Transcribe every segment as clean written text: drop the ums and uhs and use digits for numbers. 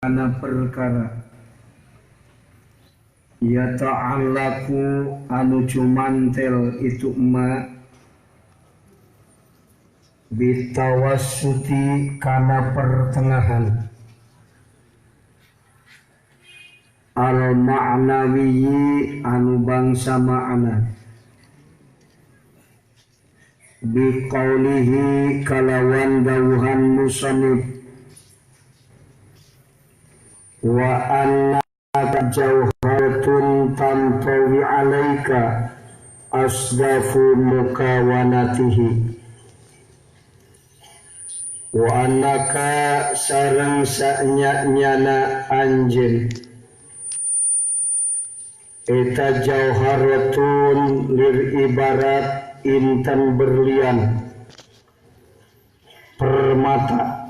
Kana perkara ya ta'allaku anu cumantel itu ma bitawassuti kana pertengahan al ma'nawi anu bangsa ma'na biqaulihi kalawan dawuhan musannif wa anna jauharatun tantawi alaika asdafu mukawanatihi wa annaka sareng sanya-nyana anjeun eta jauharatun lir ibarat intan berlian permata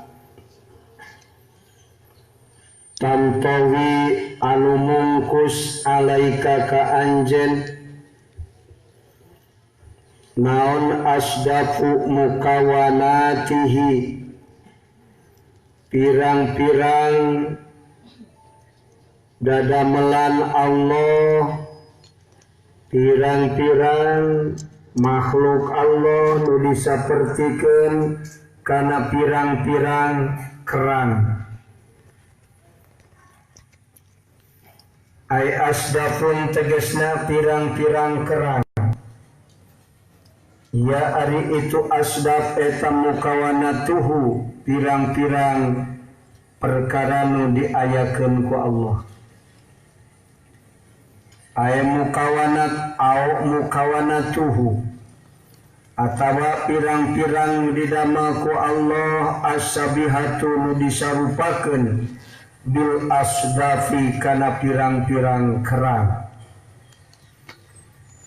tantawi anu mungkus alaika ka anjeun naon asdafu mukawanatihi pirang-pirang dadamelan Allah pirang-pirang makhluk Allah nu disapertikeun kana pirang-pirang kerang. Ai asdafun tegesna pirang-pirang kerang. Ya ari itu asdaf eta mukawanatuhu pirang-pirang perkara nu diayakeun ku Allah. Ai mukawanat au mukawanatuhu atawa pirang-pirang nu didamel ku Allah asabihatu nu disarupakeun bil asdafi kana pirang-pirang kerang.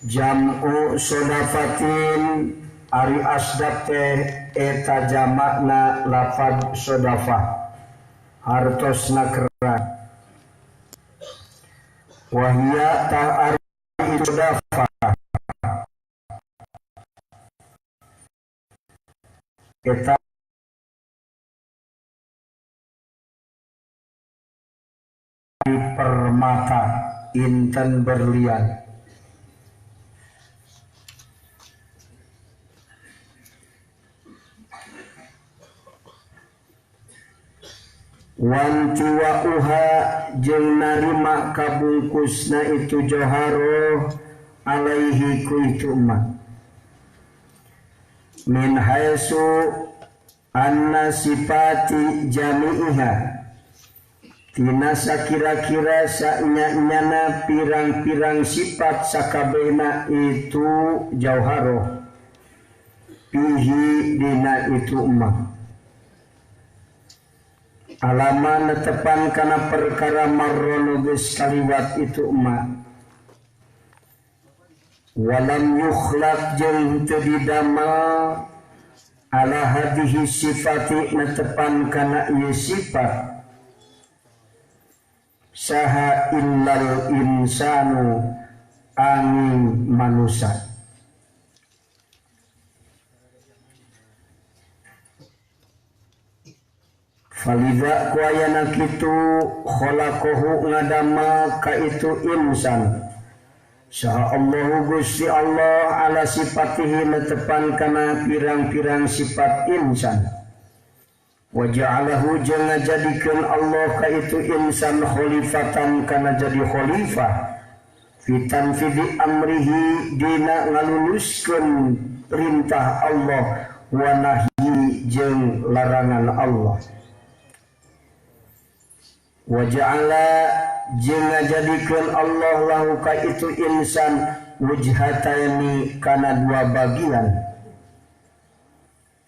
Jam'u sodafatin ari asdaf teh eta jamakna lafad sodafah hartosna kerang. Wahia tah ari sodafah eta permata intan berlian. Wanti wa uha jeung narima kabungkusna itu joharo alaihi ku itu ma min haitsu anna sifati jami'iha tina sakira-kira sanya-nyana pirang-pirang sifat sakabehna itu jauharo pihi dina itu emak alama netepan kana perkara marrono geus kaliwat itu emak walam yukhlaq jeung teu didamel ala hadihi sifati netepan kana ieu sifat saha illal insanu angin manusia. Falidha kuayana kitu khalaqahu ngadama ka itu insan saha Allahu Gusti Allah ala sifatihi netepan kana pirang-pirang sifat insan wa ja'alahu jeung ngajadikeun Allah ka itu insan khalifatan kana jadi khalifah fi tanfidhi amrihi dina ngaluluskeun perintah Allah wa nahyi jeung larangan Allah wa ja'ala jeung ngajadikeun Allah lahu ka itu insan wujhataini kana dua bagian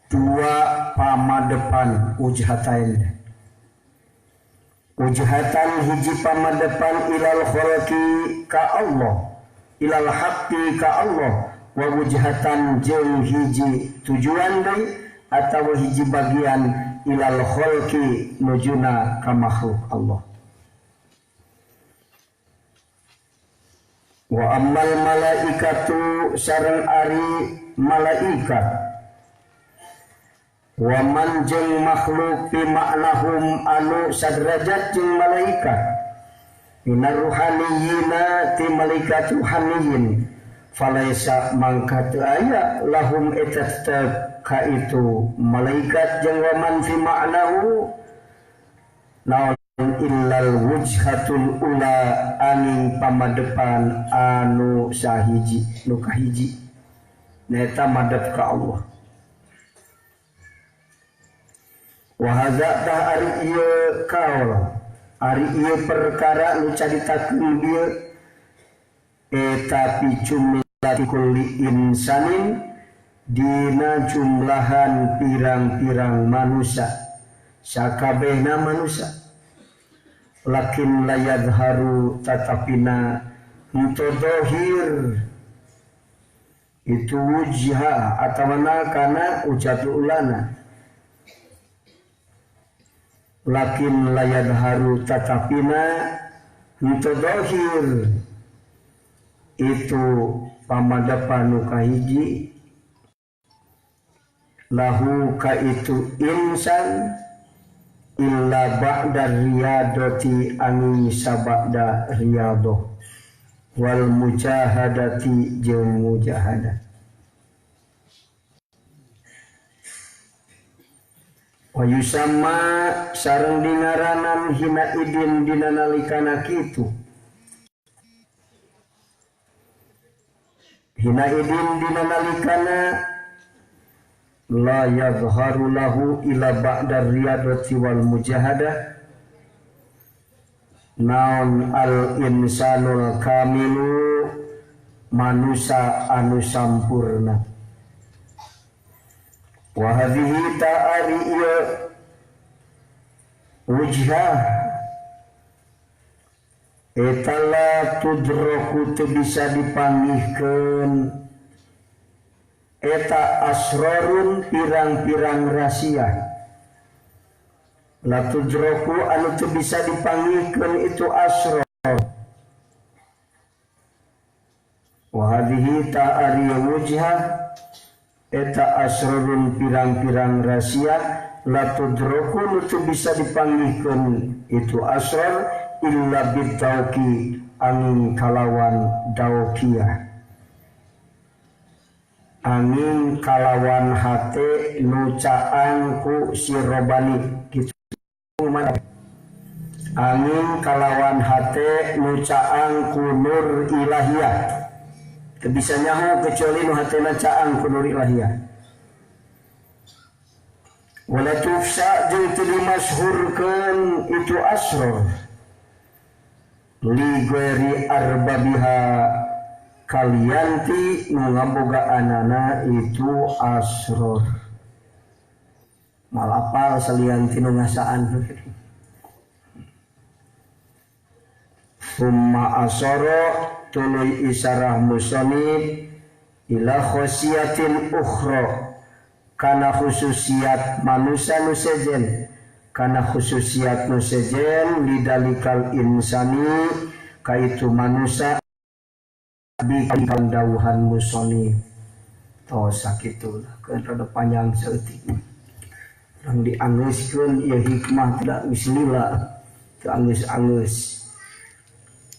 dua pamadepan wujhatain wujhatan hiji pamadepan ilal khalqi ka Allah ilal haqqi ka Allah wa wujhatan jeung hiji tujuan deui atawa hiji bagian ilal khalqi nujuna ka makhluk Allah. Wa ammal malaikatu sareng ari malaikat Waman jeung makhluk fi ma'nahum anu saderajat jeung malaikat minar ruhaniyina ti malaikat ruhaniyin falaisa mangka teu aya lahum eta tetep ka itu malaikat jeung waman fi ma'nahu naon illal wujhatul ula angin pamadepan anu sahiji nu kahiji nyaeta madep ka Allah. Wa hadza tah ari ieu kaul ari ieu perkara nu caritakeun dieu eta fi jumlati kulli insanin dina jumlahan pirang-pirang manusia sakabehna manusia lakin la yadharu tatapina henteu dohir itu wujha atawana kana ujatul ulana lakin la yadharu tatapina henteu dohir itu pamadapan nu kahiji lahu ka itu insan illa ba'da riyadati angin sabada riyadah wal mujahadati jeung mujahadah. Wa yusamma sareng dingaranan hina idin dina nalikana kitu hina idin dina nalikana la yadhharu lahu ila ba'da riyadati wal mujahadah naon al insanul kamilu manusa anu sampurna. Wa hadhihi ta'ari ieu wujhah eta la tudraku teu bisa dipanggihkeun eta asrarun pirang-pirang rahasia la tudraku anu teu bisa dipanggihkeun itu asrar. Wa hadhihi ta'ari wujhah eta asrarun pirang-pirang rahasia la tudraku nu teu bisa dipanggihkeun itu asrar illa bidauki angin kalawan daukiyah angin kalawan hate nu caang ku sirobani kitu angin kalawan hate nu caang ku nur ilahiyah teu bisa nyaho kecuali nu hatena caang ku nur ilahiyah. Wala tufsa jeung teu dimasyhurkeun itu asrar li ghairi arbabiha kalianti nu ngabogaanana itu asror malapal salianti nu ngasaan. Summa asara tuluy isarah musonib ila khosiyatin ukhra kana khususiat manusia nu sejen kana khususiat nu sejen lidalikal insani kaitu manusia bikan dauhan musoni tos sakitu keun rada panjang saeutik urang dianggeuskeun ieu hikmah tidak geus lila teu anggeus-anggeus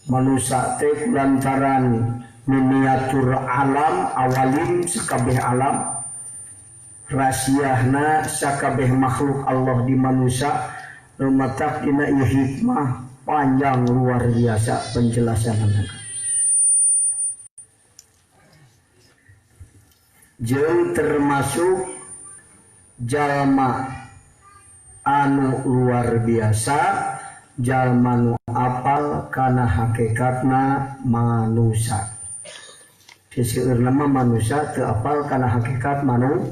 manusia teh lantaran miniatur alam awalim sakabeh alam rasiahna sakabeh makhluk Allah di manusia nu matak dina ieu hikmah panjang luar biasa penjelasanna. Jeung termasuk jalma anu luar biasa jalma nu apal kana hakikatna manusia. Seseueurna mah manusia teu apal kana hakikat manu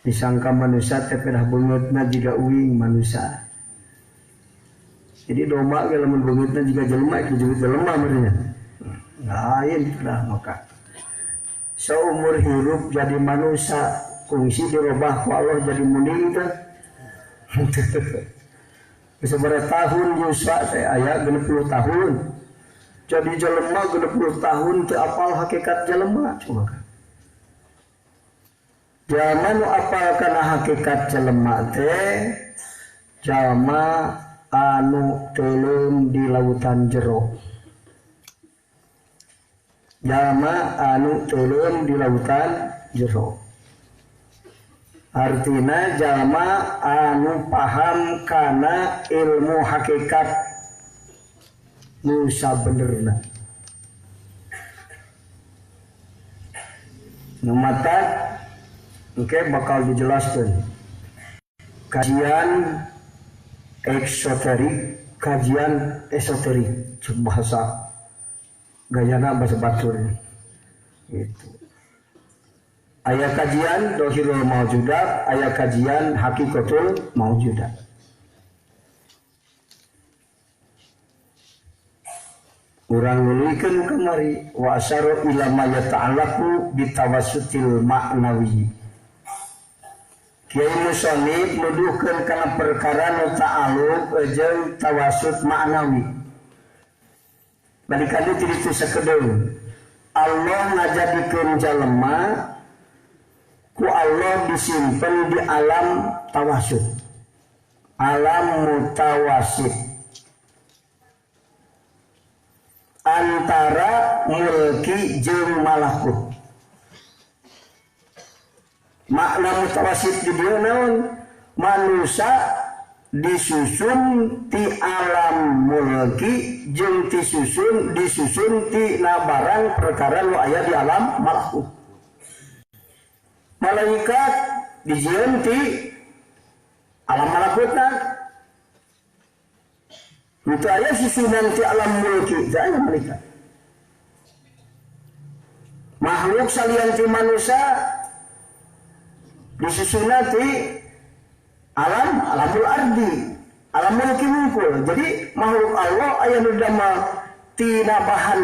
disangka manusia teh pedah beungeutna jiga uing manusia. Jadi domba ge lamun beungeutna jiga jelema itu juga jelema meureunnya. Lain lah maka. Seumur hirup jadi manusia kungsi dirobah ku Allah jadi munding teh. Sabaraha tahun Yuswa teh aya 60 tahun. Jadi jelema 60 tahun teu apal hakikat jelema coba. Jalma nu apal kana hakikat jelema teh jalma anu teuleum di lautan jero. Jalma anu teuleum di lautan jero. Artina jalma anu paham kana ilmu hakikat nu sabenerna. Nu matak engke bakal dijelaskan kajian eksoterik, kajian esoterik, bahasa gayana bahasa batur gitu. Aya kajian dohirul maujudat, aya kajian hakikatul maujudat. Urang nuluykeun kamari wa asyara ila ma yata'allaqu bitawassutil ma'nawi. Kiai musonib nuduhkeun kana perkara nu ta'alluq jeung tawassut ma'nawi. Balikan deui ti ditu sakedeung. Allah ngajadikeun jalema ku Allah disimpen di alam tawassut, alam mutawasit, antara mulki jeung malakut. Makna mutawasit di dieu naon? Manusia disusun ti alam mulki jeung disusun ti na barang perkara nu aya di alam malakut. Malaikat dijieun ti alam malakutna. Itu aya susunan ti alam mulki, teu aya malaikat. Makhluk salian ti manusia disusunna ti alam alamul ardi, alam mulki wungkul. Jadi makhluk Allah aya nu damel tina bahan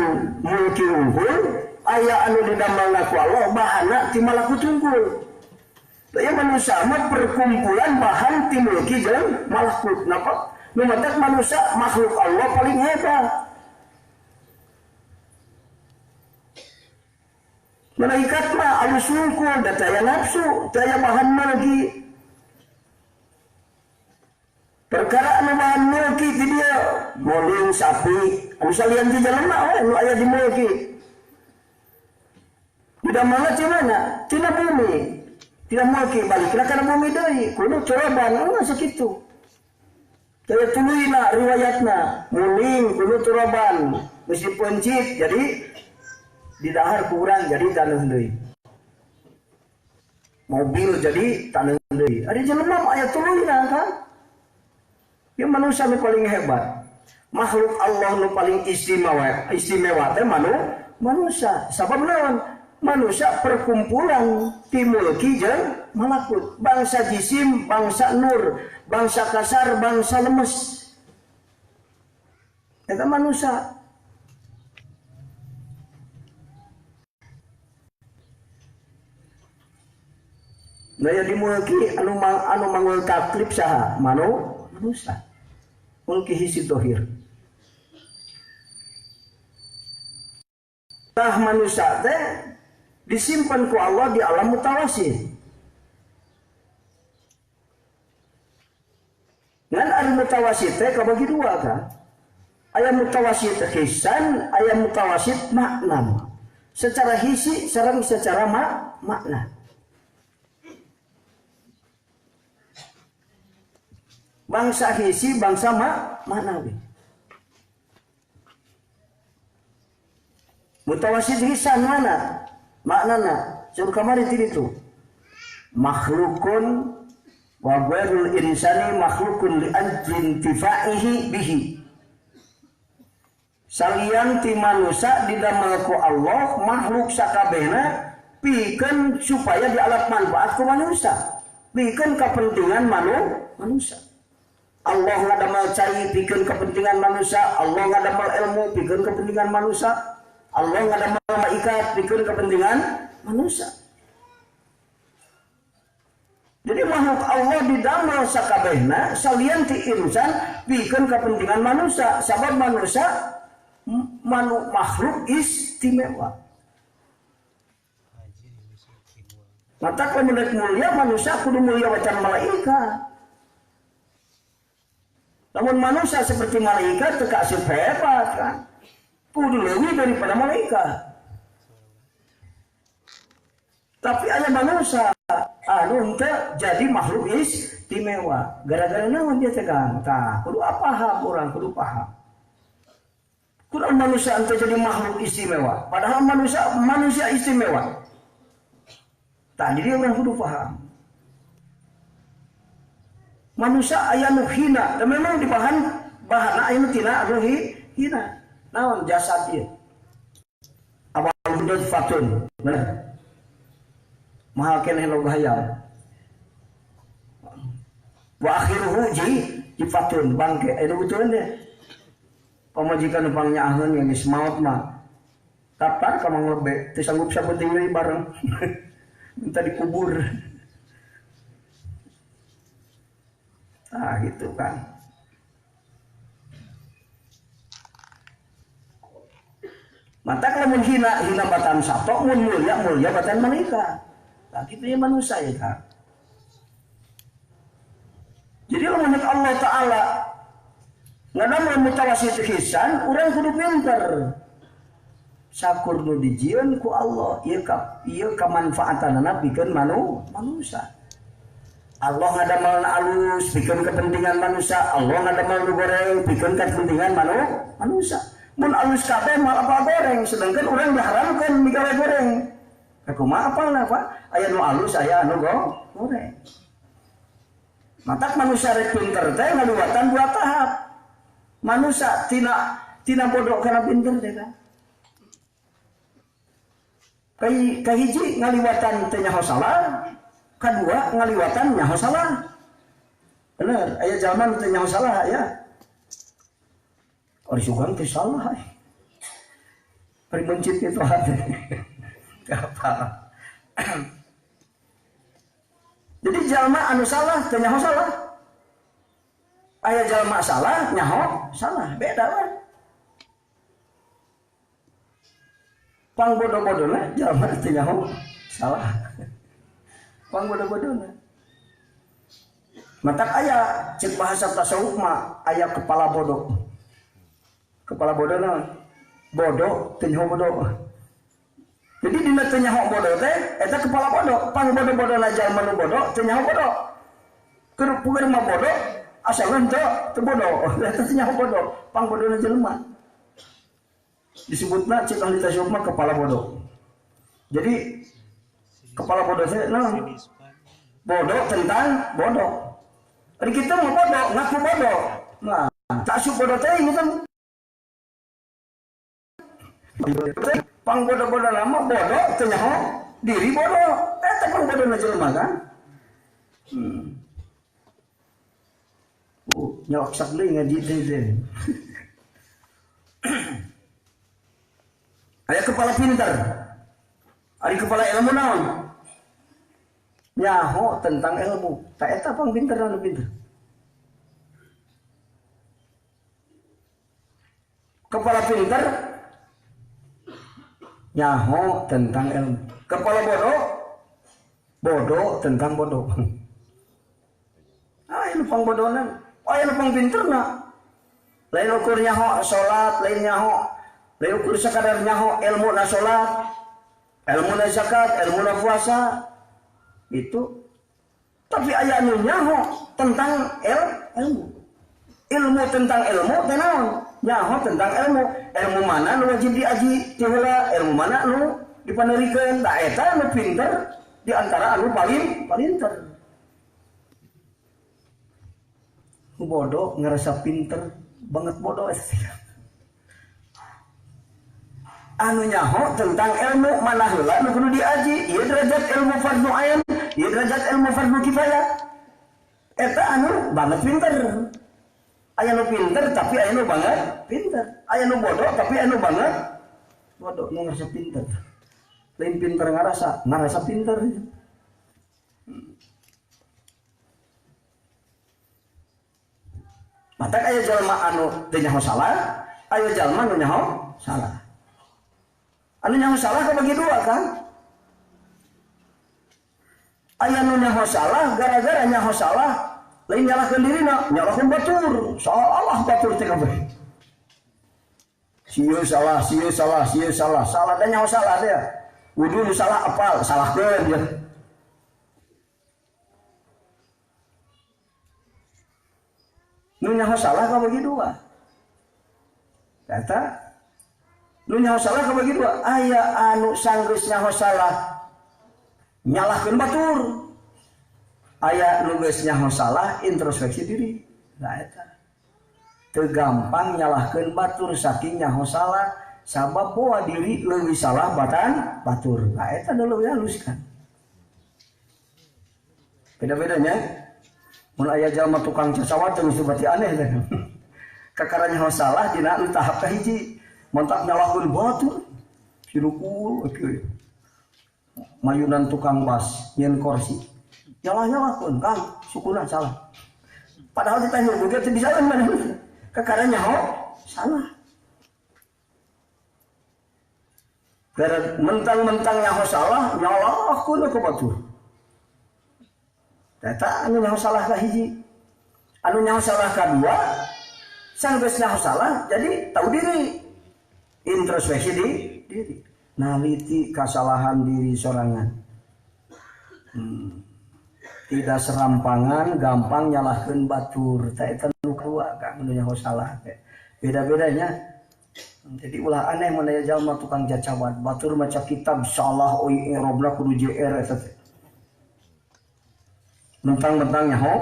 mulki wungkul, aya anu didamelna ku Allah bahanna ti malakut wungkul. Aya manusia mah perkumpulan bahan ti mulki jeung malakut. Napa? Nu matak manusia makhluk Allah paling hebat. Malaikat mah alus wungkul, da teu aya nafsu, teu aya bahan mulki. Perkara anu bahan mulki ti dieu moling sapi, anu salian ti jelema we nu aya di mulki. Didamelna ti mana? Tina bumi. Tina mulki balikna kana bumi deui, kudu turaban eueuh sakitu. Teu tuluyna riwayatna, muling kudu turaban, geus dipencit jadi didahar kurang jadi taneuh deui. Mobil jadi taneuh deui. Ari jelema mah aya tuluyna kan? Ya manusia nu paling hebat. Makhluk Allah nu paling istimewa, istimewa teh manusia. Sabab naon? Manusia perkumpulan ti mulki jeung malakut. Bangsa jisim, bangsa nur, bangsa kasar, bangsa lemes. Eta manusia. Nah ya di mulki anu manggul taklif saha? Manusia. Mulki hisi dohir. Tah manusia teh disimpan ku Allah di alam mutawasit. Ngan ari mutawasit teh kabagi dua kan. Aya mutawasit hisan, aya mutawasit makna. Secara hisi sareng secara makna. Bangsa hisi, bangsa maknawi. Mutawasid hisan mana? Maknana, sur kamari ti ditu. Makhlukun wa ghairul insani makhlukun li ajli bihi. Salian ti manusia didamel ku Allah makhluk sakabehna pikeun supaya dialap manfaat ku manusia, pikeun kepentingan manusia. Allah ngadamel cai pikeun kepentingan manusia, Allah ngadamel ilmu pikeun kepentingan manusia, Allah ngadamel malaikat pikeun kepentingan manusia. Jadi makhluk Allah didamel sakabehna salian ti insan pikeun kepentingan manusia, sabab manusia makhluk istimewa. Mata kalau rek mulia manusia kudu mulia wacan malaikat. Namun manusia seperti malaikat teu asup hebat kan. Kudu leuwih daripada malaikat. Tapi aya manusia anu henteu jadi makhluk istimewa. Gara-gara naon dia teh Kang? Tah, kudu paham urang, kudu paham. Kudu manusia henteu jadi makhluk istimewa. Padahal manusia istimewa. Tah, jadi urang kudu paham. Manusia aya nu hina, dan memang di bahan aya nu tina anu hina. Naon jasad ieu? Awal hudud fatun, bener. Mahal keneh logah hayam. Wa akhiruhu jifatun bangke eta butuheun deh. Pamajikan nu pangnyaheun yang geus maot mah. Kapan ka Mang Lebe teu sanggup sapenting deui bareng. Minta dikubur. Ah gitu kan. Mata kalau mun hina hina batan sato, mun mulia mulia batan malaikat. Nah gitu ya manusia ya kan. Jadi lamun Allah Ta'ala ngadamel mutawasit hisan, urang kudu pinter. Sakur nu dijieun ku Allah, ieu kamanfaatanana pikeun manusia. Allah ngadamel alus pikeun kepentingan manusia, Allah ngadamel nu goreng pikeun kepentingan manusia. Mun alus kabeh moal apa goreng, sedangkan urang diharamkeun migawe goreng. Kumaha apalna Pak? Aya nu alus, aya anu goreng. Matak manusia rek pinter teh ngaliwatan dua tahap. Manusia tina bodoh kana pinter teh kan. Kahiji ngaliwatan teu nyaho salah, kadua ngaliwatan nyaho salah. Bener, aya jalma nu teu nyaho salah ya. Ari sugan teh salah. Ari mencit itu hati. Apa? Jadi jalma anu salah teu nyaho salah. Aya jalma salah nyaho salah, beda lah. Pang bodoh-bodona jalma teu nyaho salah. Pang bodoh-bodona. Matak aya cek bahasa tasawuf mah aya kepala bodoh. Kepala bodoh naon? Bodoh teu nyaho bodoh. Jadi dina teu nyaho bodoh teh eta kepala bodoh. Pang bodoh-bodona jalma nu bodoh teu nyaho bodoh. Keur puger mah bodoh asal henteu teu bodoh. Eta teu nyaho bodoh, pang bodona jelema. Disebutna cek ahli tasawuf mah kepala bodoh. Jadi kepala bodoh teh naon? Bodoh tentang bodoh. Ari kitu mah bodoh, ngaku bodoh. Nah, tak asup bodoh teh ieu kan. Pang bodoh-bodoh lama bodoh teu nyaho diri bodoh. Eta pang bodona jelema kan. Nyoksak deui ngaji teh teh. Aya kepala pinter. Ari kepala ilmu naon? Nyaho tentang ilmu. Ta eta pang pinter anu pinter. Kepala pinter nyaho tentang ilmu. Kepala bodoh bodoh tentang bodoh. Ah, ini pang bodohna. Oh, ini pang pinterna. Lain ukur nyaho salat, lain nyaho. Lain ukur sekadar nyaho ilmu na salat, ilmu na zakat, ilmu na puasa. Itu. Tapi aya anu nyaho tentang ilmu. Ilmu tentang ilmu teh naon? Nyaho tentang ilmu. Ilmu mana nu wajib diaji ti heula, ilmu mana nu dipanerikeun. Tah eta nu pinter di antara anu paling pinter. Nu bodoh ngerasa pinter banget bodoh eta. Anu nyaho tentang ilmu mana heula nu kudu diaji, ieu derajat ilmu fardhu ain, ieu derajat ilmu fardhu kifayah. Eta anu banget pinter. Aya nu pinter tapi aya nu banget pinter. Aya nu bodoh tapi aya nu banget bodoh, nu ngerasa pinter. Lain pinter ngarasa, ngarasa pinter. Matak aya jalma anu teu nyaho salah, aya jalma anu nyaho salah. Anu nyaho salah kebagi dua kan? Aya nu nyaho salah gara-gara nyaho salah lain nyalahkeun dirina, nyalahkeun batur. Salah batur teh kabeh. Sieu salah, sieu salah, sieu salah, salah dan nyaho salah teh. Wudu nu salah apal, salahkeun dia. Nu nyaho salah kabagi dua. Eta nu nyaho salah kabagi dua. Aya anu sanggeus nyaho salah nyalahkeun batur. Aya nu geus nyaho salah introspeksi diri. Nah eta teu gampang nyalahkeun batur saking nyaho salah sabab bawa diri leuwih salah batan batur. Nah eta nu leuwih halus kan. Beda-bedanya. Mun aya jalma tukang cacawat teh geus berarti aneh teh. Kakara nyaho salah dina nu tahap kahiji. Montak nyalahkeun batur. Cirukul kieu. Mayunan tukang bas nyeun kursi. Nyalah-nyalahkeun Kang, sukuna salah. Padahal ditanya ge teu bisa maneh. Kakara nyaho salah. Gara mentang-mentang nyaho salah, nyalahkeun ka batur. Eta anu nyaho salah ka hiji. Anu nyaho salah ka dua, sanggeus nyaho salah jadi tahu diri. Introspeksi diri. Naliti kasalahan diri sorangan. Tidak serampangan, gampang nyalahkeun batur. Tah eta nu kadua Kang anu nyaho salah teh. Beda-bedanya. Jadi ulah aneh mun aya jalma tukang cacawat, batur maca kitab salah euy i'rabna kudu JR eta teh. Mentang-mentang nyaho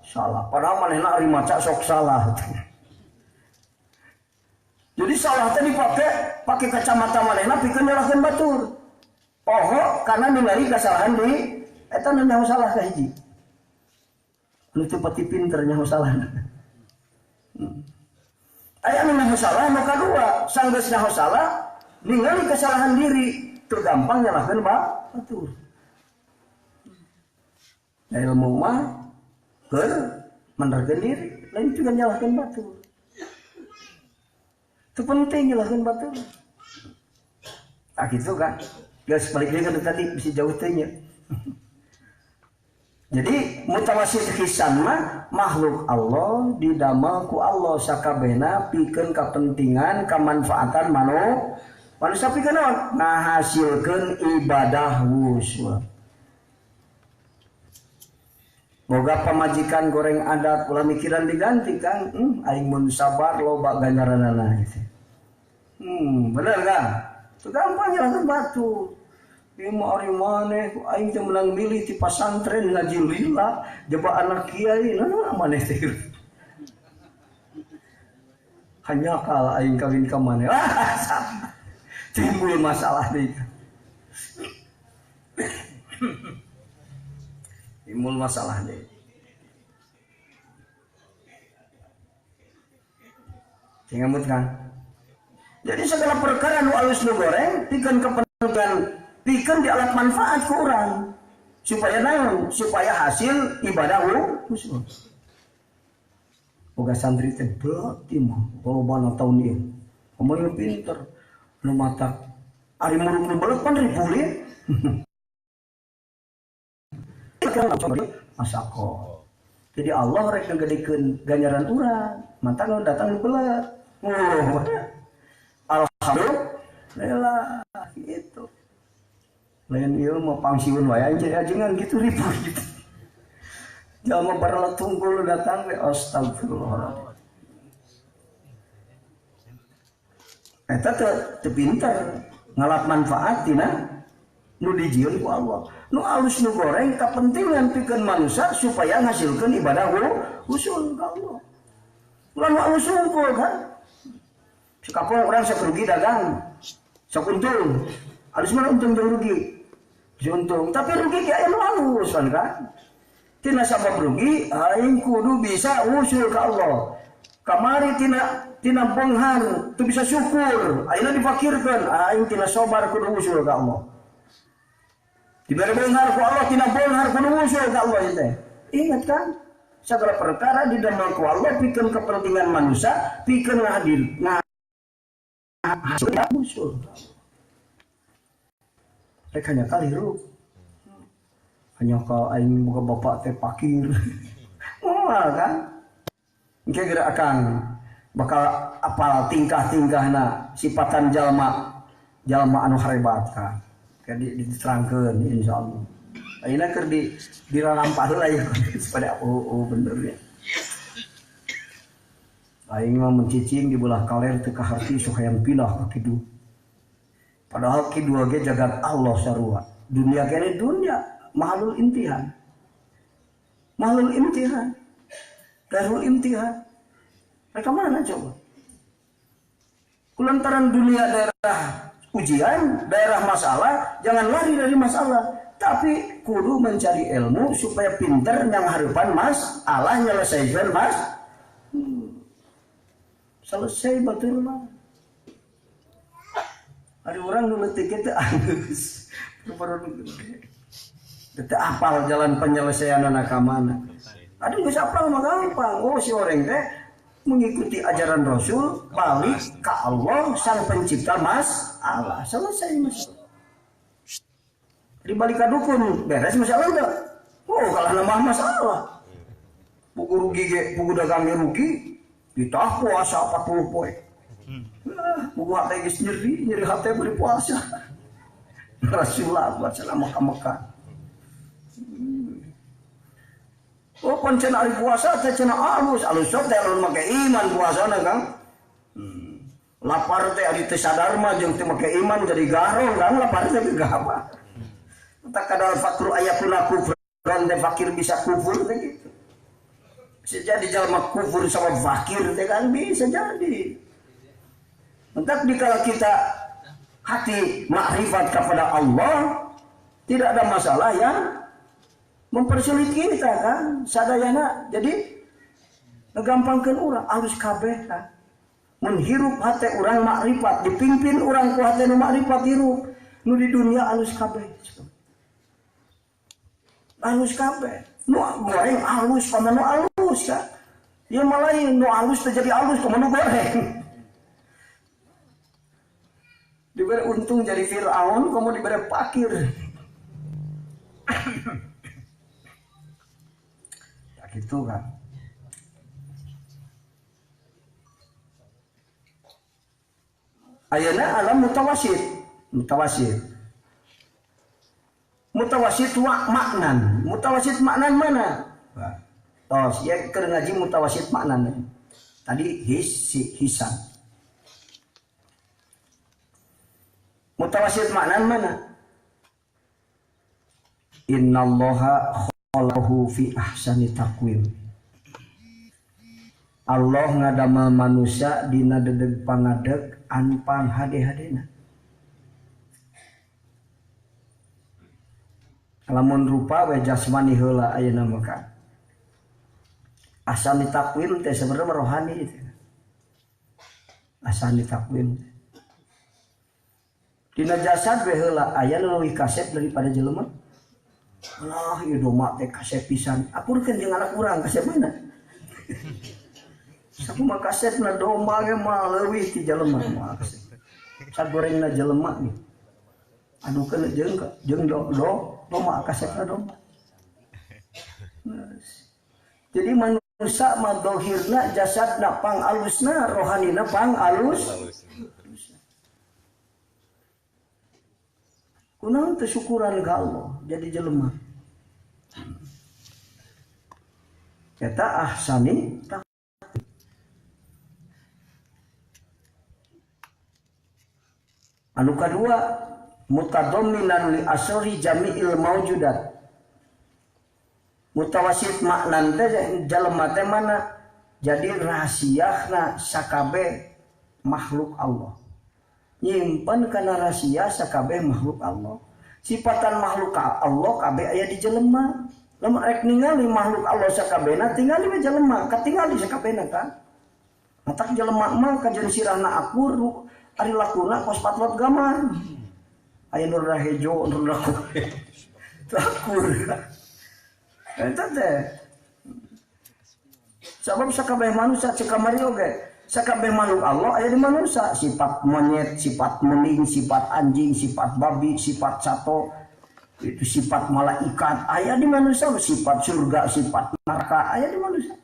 salah. Padahal manehna ari maca sok salah. Jadi salah teh dipake pake kacamata manehna pikeun nyalahkeun batur. Poho karena ningali kesalahan di eta nu nyaho salah ka hiji. Nu teu pati pinter nyaho salah. Aya nu nyaho salah nu kadua, sanggeus nyaho salah ningali kesalahan diri teu gampang nyalahkeun batur. Ilmu mah keur menerkeun diri, lain juga nyalahkeun batur. Itu penting nyalahkeun batur. Ah gitu kan. Guys, balik lagi kan tadi bisa jauh teh nya. Jadi mutawasid hisan mah makhluk Allah didamel ku Allah sakabehna pikeun kapentingan kamanfaatan manusia pikeun naon? Ngahasilkeun ibadah wusul. Boga pamajikan goreng adat ulah mikiran diganti Kang. Aing mun sabar loba ganjaranana gitu. Bener kan? Itu gampang nyalahkeun batur. Ieu mah ari maneh aing teh meunang milih ti pasantren ngaji lila jaba anak kiai nah maneh teh. Hanya kalah aing kawin ka maneh. Timbul masalah deui. Timbul masalah deh. Tinggal kan. Jadi segala perkara nu alus nu goreng pikeun kepentingan, pikeun di alat manfaat ku urang supaya naon? Supaya hasil ibadah khusus. Boga santri teh berarti mah lobana taun ieu. Komo pinter nu matak ari muruk nu belet pan ribulit. Masako. Jadi Allah rek ngegedekeun ganjaran urang, mantang datang nu belet. Oh. Alhamdulillah gitu. Lain ieu mah pangsiun wae ajengan gitu ribu gitu. Jalma barelat tunggul datang we astagfirullahaladzim. Eta teu pinter ngalap manfaat tina nu dijieun ku Allah. Nu alus nu goreng kapentingan pikeun manusia supaya ngasilkeun ibadah usul ka Allah. Ulah nu alus unggul kan. Sakapong urang sok rugi dagang, sok untung. Alus mah untung jeung rugi. Bisa untung, tapi rugi ge aya nu alus kan. Tina sabab rugi aing kudu bisa usul ka Allah. Kamari tina beunghar teu bisa syukur, ayeuna dipakirkeun aing tina sabar kudu usul ka Allah. Diberi beunghar ku Allah, tina beunghar kudu usul ka Allah teh. Ingat kan? Segala perkara didamel ku Allah pikeun kepentingan manusia, pikeun ngahadir ngahasil usul. Rek hanya kali hirup. Hanya ka aing boga bapak teh pakir. Moal kan? Engke geura akang bakal apal tingkah-tingkahna sifatan jalma jalma anu harebat kan. Jadi diterangkeun insyaallah. Ayeuna keur di dirarampah heula ya pada oh bener ya. Aing mah mencicing di belah kaler teu kaharti sok hayang pindah ka kidul. Padahal kidul ge jagat Allah sarua. Dunia kene dunia mahalul imtihan. Mahalul imtihan. Darul imtihan. Mereka mana coba? Kulantaran dunia daerah ujian, daerah masalah, jangan lari dari masalah. Tapi kudu mencari ilmu supaya pinter yang harapan masalah nyelesaikan mas. Selesai batur mah. Ada orang nu leutik teh alus. Teu apal jalan penyelesaianna ka mana. Aduh geus apal mah gampang. Oh si orang teh mengikuti ajaran Rasul balik ke Allah sang pencipta masalah. Selesai masalah. Dibalik ka dukun beres masalah udah. Oh kalah nambah masalah. Pugu rugi ge, pugu dagang ge rugi. Ditah puasa 40 poe. Pugu hate geus nyeri, nyeri hate bari puasa. Rasulullah buat selama ka Mekah. Oh pan cenah ari puasa teh cenah alus, alus sok teh alus make iman puasana Kang. Lapar teh ari teu sadar mah jeung teu make iman jadi garong Kang, lapar teh gagah. Tak kadal fakru ayakuna kufran teh fakir bisa kufur teh gitu. Bisa jadi jalma kufur sama fakir teh kan bisa jadi. Entak dikala kita hati makrifat kepada Allah tidak ada masalah yang mempersulit kita kan sadayana. Jadi ngegampangkeun urang alus kabeh kan. Mun hirup hate urang makrifat dipimpin urang ku hate nu makrifat hirup nu di dunia alus kabeh. Alus kabeh. Nu goreng alus komo nu alus kan. Ieu mah lain nu alus teh jadi alus komo nu goreng. Diberi untung jadi Fir'aun, kamu diberi pakir. Ya gitu kan. Ayeuna alam mutawasit, mutawasit. Mutawasit wa maknan. Mutawasit maknan mana? Tos, ya keur ngaji mutawasit maknan. Tadi hisi hisan. Mutawasit maknan mana? Innallaha khalaqahu fi ahsani taqwim. Allah ngadamel manusia dina dedeg pangadeg anu panghade-hadena. Lamun rupa we jasmani heula ayeuna mah kan. Ahsani taqwim teh sebenarnya rohani itu. Ahsani taqwim. Dina jasad we heula aya nu leuwih kasep daripada jelema. Alah ieu domba teh kasep pisan. Akurkeun jeung anak urang kasep mana? Sakumaha kasepna domba ge mah leuwih ti jelema mah kasep. Sagorengna jelema nih. Adukeun jeung jeung domba kasepna domba. Jadi manusia mah dohirna jasadna pang alusna rohanina pang alus. Kunaon teu syukuran ka Allah jadi jelema. Eta ahsani anu kadua mutadamminan li asri jami'il maujudat. Mutawasit maknan teh jelema teh mana? Jadi rahasiahna sakabeh makhluk Allah. Nyimpen kana rahasia sakabeh makhluk Allah. Sifatan makhluk Allah kabeh aya di jelema. Lamun rek ningali makhluk Allah sakabehna tingali we jelema, katingali sakabehna kan. Matak jelema mah kajeun sirahna akur ari lakuna kos patlot gamar. Aya nu rada hejo, nu rada akur. Eta teh. Sabab sakabeh manusia cek kamari oge. Sakabeh makhluk Allah aya di manusia, sifat monyet, sifat mening, sifat anjing, sifat babi, sifat sato. Itu sifat malaikat aya di manusia, sifat surga, sifat neraka aya di manusia.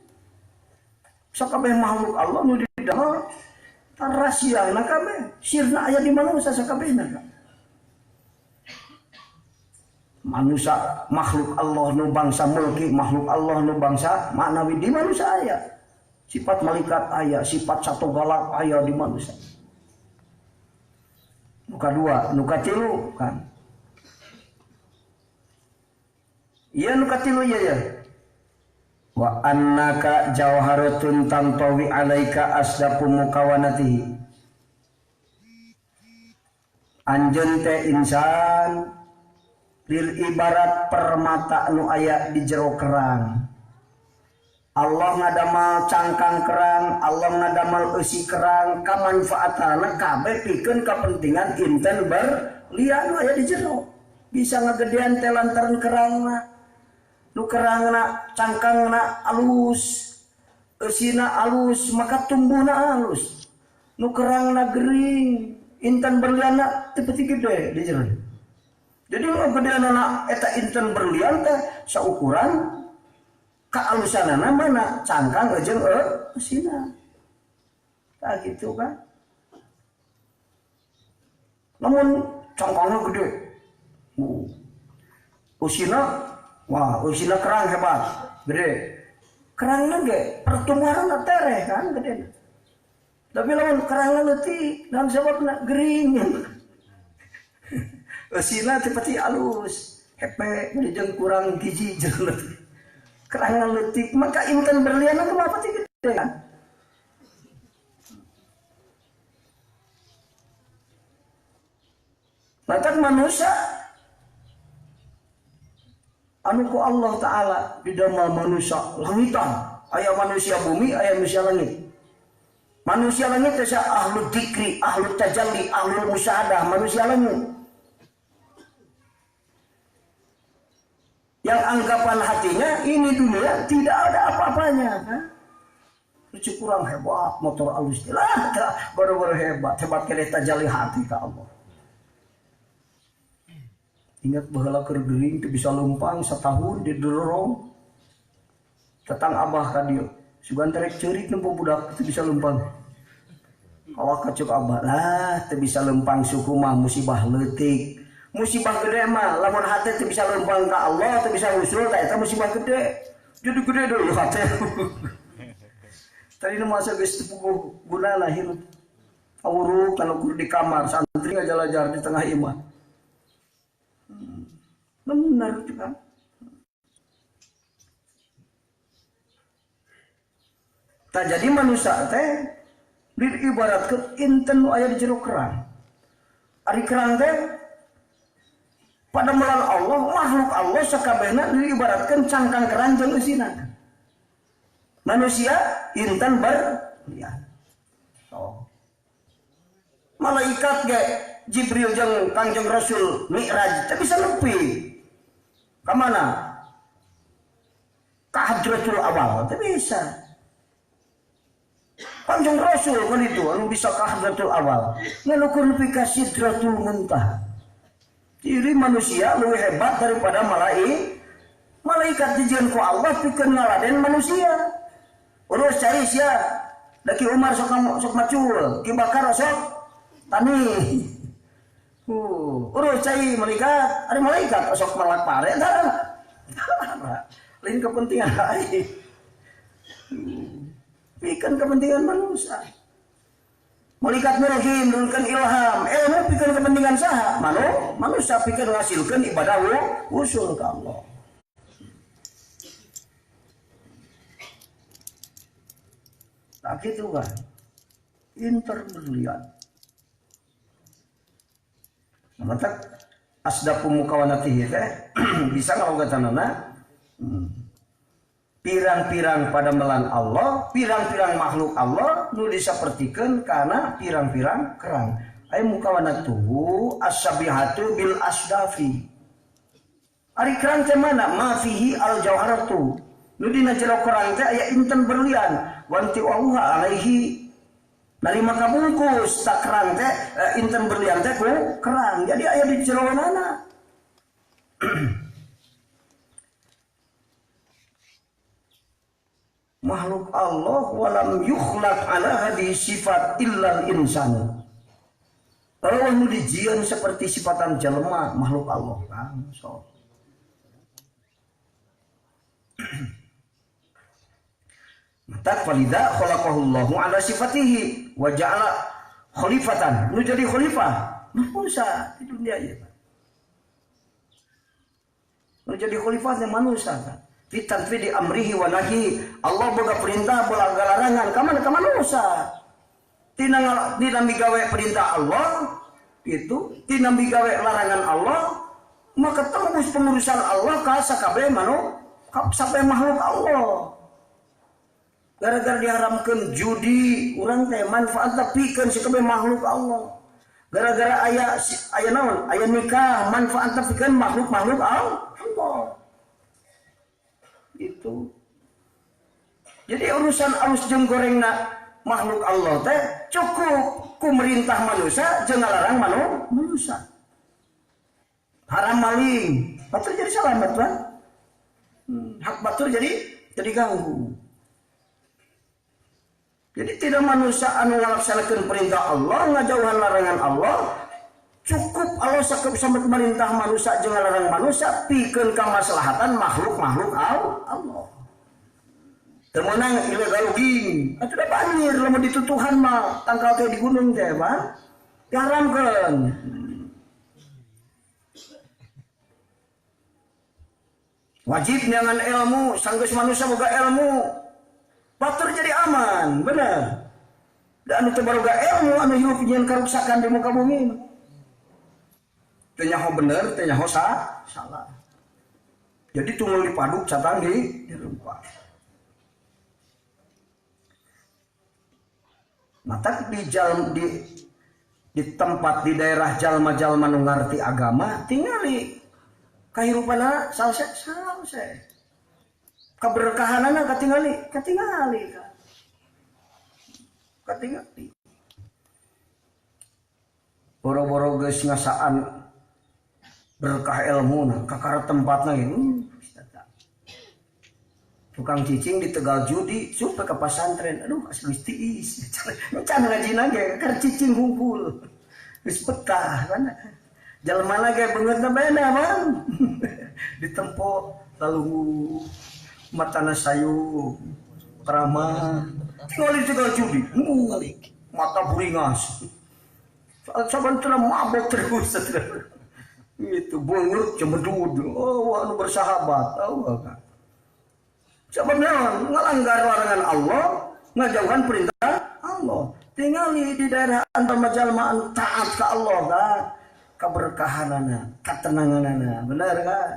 Sakabeh makhluk Allah nu didamel rasiana kabeh, sirna aya di manusia sakabehna. Manusia makhluk Allah nu bangsa mulki, makhluk Allah nu bangsa maknawi di manusia aya. Sifat malaikat aya, sifat satu galak aya di manusia. Nuka dua, nuka tilu kan. Iya nuka tilu iya ya. Wa annaka jauharatun tantawi alaika asdapu mukawanatihi. Anjeun teh insan lil ibarat permata nu aya di jero kerang. Allah ngadamal cangkang kerang, Allah ngadamal eusi kerang, kamanfaatana kabeh pikeun kapentingan inten berlian aya di jero. Bisa ngagedean teh lantaran kerangna. Nu kerangna cangkangna alus, eusina alus, maka tumbuhna alus. Nu kerangna gering, intan berlianna teu peuting gede di jero. Jadi nu gedeanana eta intan berlian teh saukuran kaalusanana mana cangkang jeung eusina. Tah gitu kan. Namun cangkangna gede. Eusina, wah, eusina kerang hebat, gede. Kerangna ge pertumbuhanna tereh kan gede. Tapi lamun kerangna leutik, naon sababna gering. Eusina teh pati alus, hepe jeung kurang gizi jeung leutik. Kerangna leutik, maka intan berlian kumaha pati gede kan. Bahkan manusia anu ku Allah Ta'ala di dalam manusia langitan, aya manusia bumi, aya manusia langit. Manusia langit teh ahlu dzikri, ahlu tajalli, ahlu musyahadah, manusia langit. Yang anggapan hatinya ini dunia tidak ada apa-apanya. Lucu kurang hebat, motor alus lah, baru-baru hebat, hebat kene tajalli hati ka Allah. Ingat baheula keur gering teu bisa leumpang satahun didorong. Tetang abah ka dieu. Sugan terek ceurik nempo budak teu bisa leumpang. Awak ka ceuk abah lah teu bisa leumpang suku mah musibah leutik. Musibah gede mah lamun hate teu bisa leumpang ka Allah, teu bisa usul ta eta musibah gede. Jadi gede deui hate. Tadi nu masa geus teu puguh gunana hirup. Awuruk kana di kamar santri ngajalajar di tengah imah. Benar juga. Tak jadi manusia teh diibaratkeun inten nu aya di jero kerang. Ari kerang teh pada melan Allah, makhluk Allah sakabehna diibaratkeun cangkang kerang jeung eusina. Manusia inten berlian. So. Malaikat ge Jibril jeung Kangjeng Rasul Mi'raj teh bisa nepi. Ka mana? Ka hadratul awal teh bisa. Kangjeng Rasul kan itu anu bisa ka hadratul awal. Ngalukur nepi ka sidratul muntaha. Ciri manusia lebih hebat daripada malaikat. Malaikat dijieun ku Allah pikeun ngaladen manusia. Urus cai sia. Da Ki Umar sok sok macul, Ki Bakar sok tani. Urus cai malaikat, ada malaikat sok melak pare tah. Lain kepentingan lain. Pikeun kepentingan manusia. Malaikat nurhim nurunkeun ilham, ilmu pikeun kepentingan saha? Manusia pikeun ngasilkeun ibadah usul ka Allah. Nah gitu kan. Inter berlian. Maka asdapu mukawanatihi teh bisa ngalogatanana pirang-pirang pada melan Allah, pirang-pirang makhluk Allah nu disapertikeun kana pirang-pirang kerang. Aya mukawanatuhu as-sabihatu bil asdafi. Ari kerang teh mana? Ma fihi al jauharatu. Nu dina jero kerang teh aya inten berlian, wanti wauha alaihi. Narima kabungkus tak kerang teh inten berlian teh ku kerang. Jadi aya di jeroanana. Makhluk Allah walam yukhlaq ala hadhihi sifat illal insan. Allah nu dijieun seperti sifatan jelema makhluk Allah kan so. Mata walidha khalaqahullahu ala sifatihi wa ja'ala khalifatan. Nu jadi khalifah manusia di dunia ieu. Nu jadi khalifah teh manusia kan. Fi tanfidi amrihi wa nahyi. Allah boga perintah boga larangan ka mana ka manusia. Tina migawe perintah Allah itu, tina migawe larangan Allah, maka tembus pengurusan Allah ka sakabeh sampai makhluk Allah. Gara-gara diharamkan judi, urang teh manfaatna pikeun sakabeh makhluk Allah. Gara-gara aya aya naon? Aya nikah, manfaatna pikeun makhluk-makhluk Allah. Itu. Jadi urusan alus jeung gorengna makhluk Allah teh cukup ku merintah manusia jeung ngalarang manusia. Haram maling, batur jadi selamat kan? Hak batur jadi ganggu. Jadi tidak manusia anu ngalaksanakeun perintah Allah, ngajauhan larangan Allah, cukup Allah sakup sampai merintah manusia jeung ngalarang manusia pikeun kamaslahatan makhluk-makhluk Allah. Temenang ilegal ging, atuh da banjir lamun ditutuhan mah tangkal teh di gunung teh mah diharamkeun. Wajib neangan ilmu, sanggeus manusia boga ilmu, batur jadi aman, bener. Da anu teu baroga ilmu anu hirup nyieun karuksakan di muka bumi. Teu nyaho bener, teu nyaho salah. Jadi tunggal dipaduk catang di dirempah. Mata di tempat di daerah jalma-jalma nu ngarti agama tingali kahirupanna salse salse kaberkahanana katingali katingali katingali boro-boro geus ngasaan berkah ilmuna kakara tempatna gitu. Tukang cicing di Tegal judi supaya ke pesantren, aduh geus tiis can ngajina ge keur cicing hungkul geus betah kan jalmana ge beungeutna beda bang ditempo lalu matana sayu ramah tinggal di Tegal judi mata buringas saban teu mabok terus itu beungeut cemedud oh anu bersahabat oh kan. Sebenarnya ngelanggar larangan Allah, ngajauhan perintah Allah. Tingali di daerah antar jalma taat ke Allah kan, keberkahanana, ketenanganana, benar kan?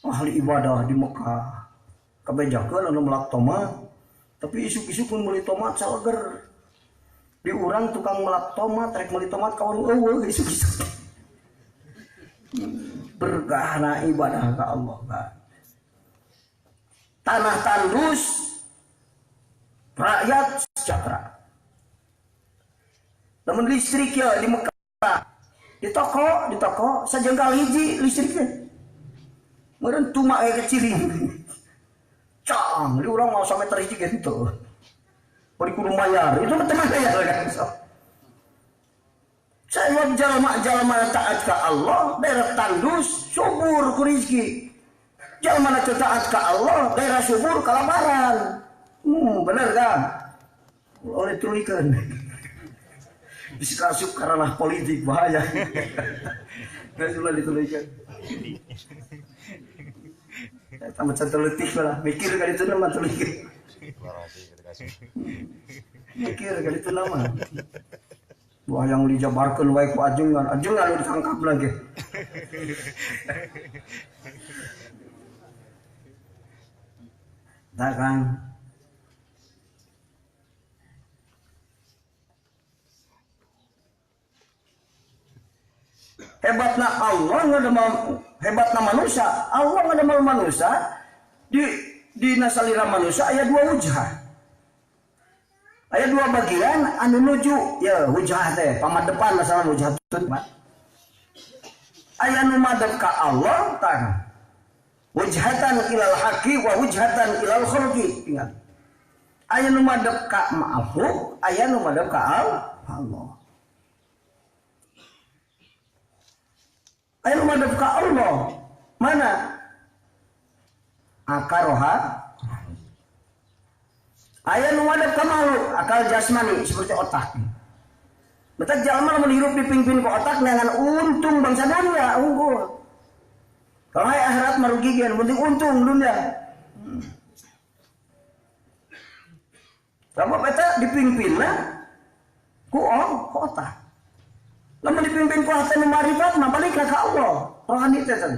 Ahli ibadah di Mekah, kebejakeun anu melak tomat, tapi isuk-isuk pun meuli tomat saleger. Di urang tukang melak tomat, rek meuli tomat ka warung eueuh isuk-isuk. Berkahna ibadah ka Allah kan. Tanah tandus, rakyat sejahtera. Namun listrik ya di Mekah, di toko sajengkal hiji listriknya. Meureun tuma aya keciling. Cang, di urang mau sampai hiji gitu. Bari kudu mayar, itu mah teu mayar kan. Saya jalma-jalma taat ka Allah, daerah tandus subur ku rezeki. Jalma teu taat ka Allah, daerah subur kalabaran. Bener kan? Oleh tulikeun. Bisa asup karena politik bahaya. Geus ulah ditulikeun. Tambah cantel leutik lah, mikir ka ditu mah tulikeun. Mikir ka ditu mah. Wah yang dijabarkeun wae ku ajengan, ajengan ditangkap lagi. Tah kan. Hebatna Allah ngadamel, hebatna manusia, Allah ngadamel manusia di nasalira manusia aya dua wujah. Aya dua bagian anu nuju ya wujah teh pamadepan masalah wujah teh. Aya nu madep ka Allah tah. Wujhatan ilal haqi wa wujhatan ilal khalqi. Ingat. Aya nu madep ka makhluk, aya nu madep ka Allah. Aya nu madep ka Allah. Mana? Akal roha. Aya nu madep ka makhluk, akal jasmani seperti otak. Betak jalma lamun hirup dipimpin ku otak neangan untung bangsa dunia unggul. Kalau hai akhirat marugikeun, penting untung dunia. Sabab eta dipimpinna ku otak. Lamun dipimpin ku hate nu marifat mah balikna ka Allah. Rohani teh teh.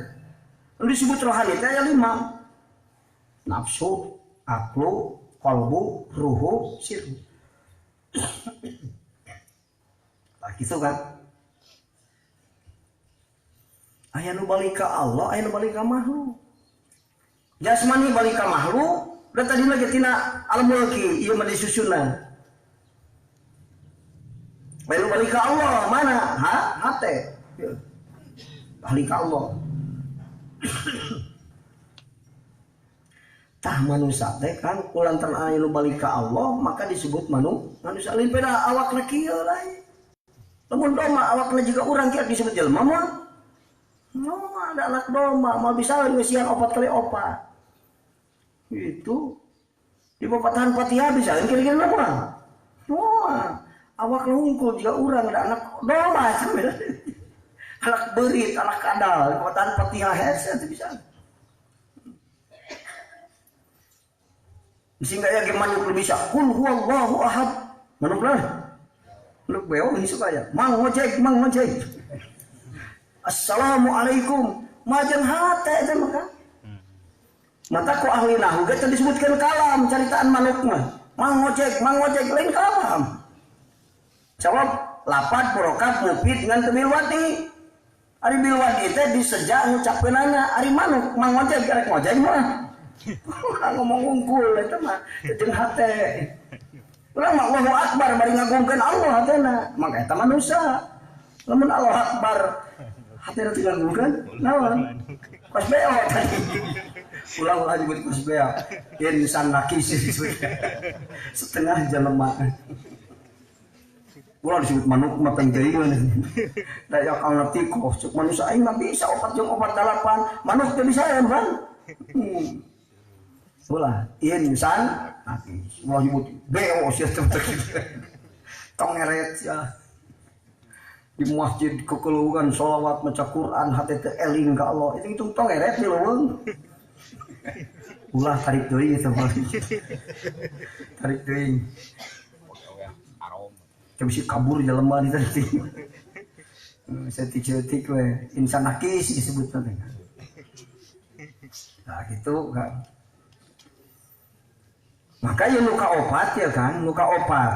Nu disebut rohani teh aya 5. Nafsu, aklu, qalbu, ruhu, sirru. Nah, gitu kan. Aya nu balik ka Allah, aya nu balik ka makhluk. Jasmani balik ka makhluk, udah tadi lagi tina al-mulki, ieu mah disusunan. Aya nu balik ka Allah, mana? Ha? Hate. Balik ka Allah. Tah manusia teh kan kulantaran aya nu balik ka Allah, maka disebut manusia lain beda awakna kieu lain. Lamun domba awakna juga urang kieu disebut jelema mah. No, ada anak domba mau bisa ngeusian 4 kali 4. Itu di pepatahan Fatihah bisa kira-kira mah. No, awak hungkul juga urang ada anak domba anak berit, anak kadal, di pepatahan Fatihah hese itu bisa. Sehingga ya gimana lu bisa kul huwallahu ahad. Manuk lah. Manuk beo ini suka ya. Mang ngojek, mang ngojek. Assalamualaikum. Majeng hate eta maka. Mata ku ahli nahwu ge teu disebutkeun kalam caritaan manuk mah. Mang ngojek lain kalam. Jawab lapad murakab mufid ngan teu bilwati. Ari bilwati teh disejak ngucapkeunana ari manuk mang ngojek rek ngojek mah. Ngomong unggul eta mah jeung hate. Urang mah Allahu Akbar bari ngagungkeun Allah hatena. Maka eta manusia. Lamun Allahu Akbar hatena teu ngagungkeun naon? Kos beo tadi. Ulang-ulang nyebut kos beo. Insan nakis setengah jelema. Ulah disebut manuk mah tenggeun. Da ya kana tikoh cek manusia aing mah bisa 4 jeung 4 8. Manuk teu bisa kan? Ulah insan nakis. Ulah nyebut beo sia teh tong ngeret ya. Di masjid kekeluhan sholawat maca Quran hate teu eling ka Allah. Itu hitung tong ngeret di leuweung. Ulah tarik deui eta mah. Tarik deui. Teu bisi kabur jelema di tadi. Setik-setik we insan nakis disebutna teh. Nah gitu kan. Maka ya luka opat ya kan, luka opat.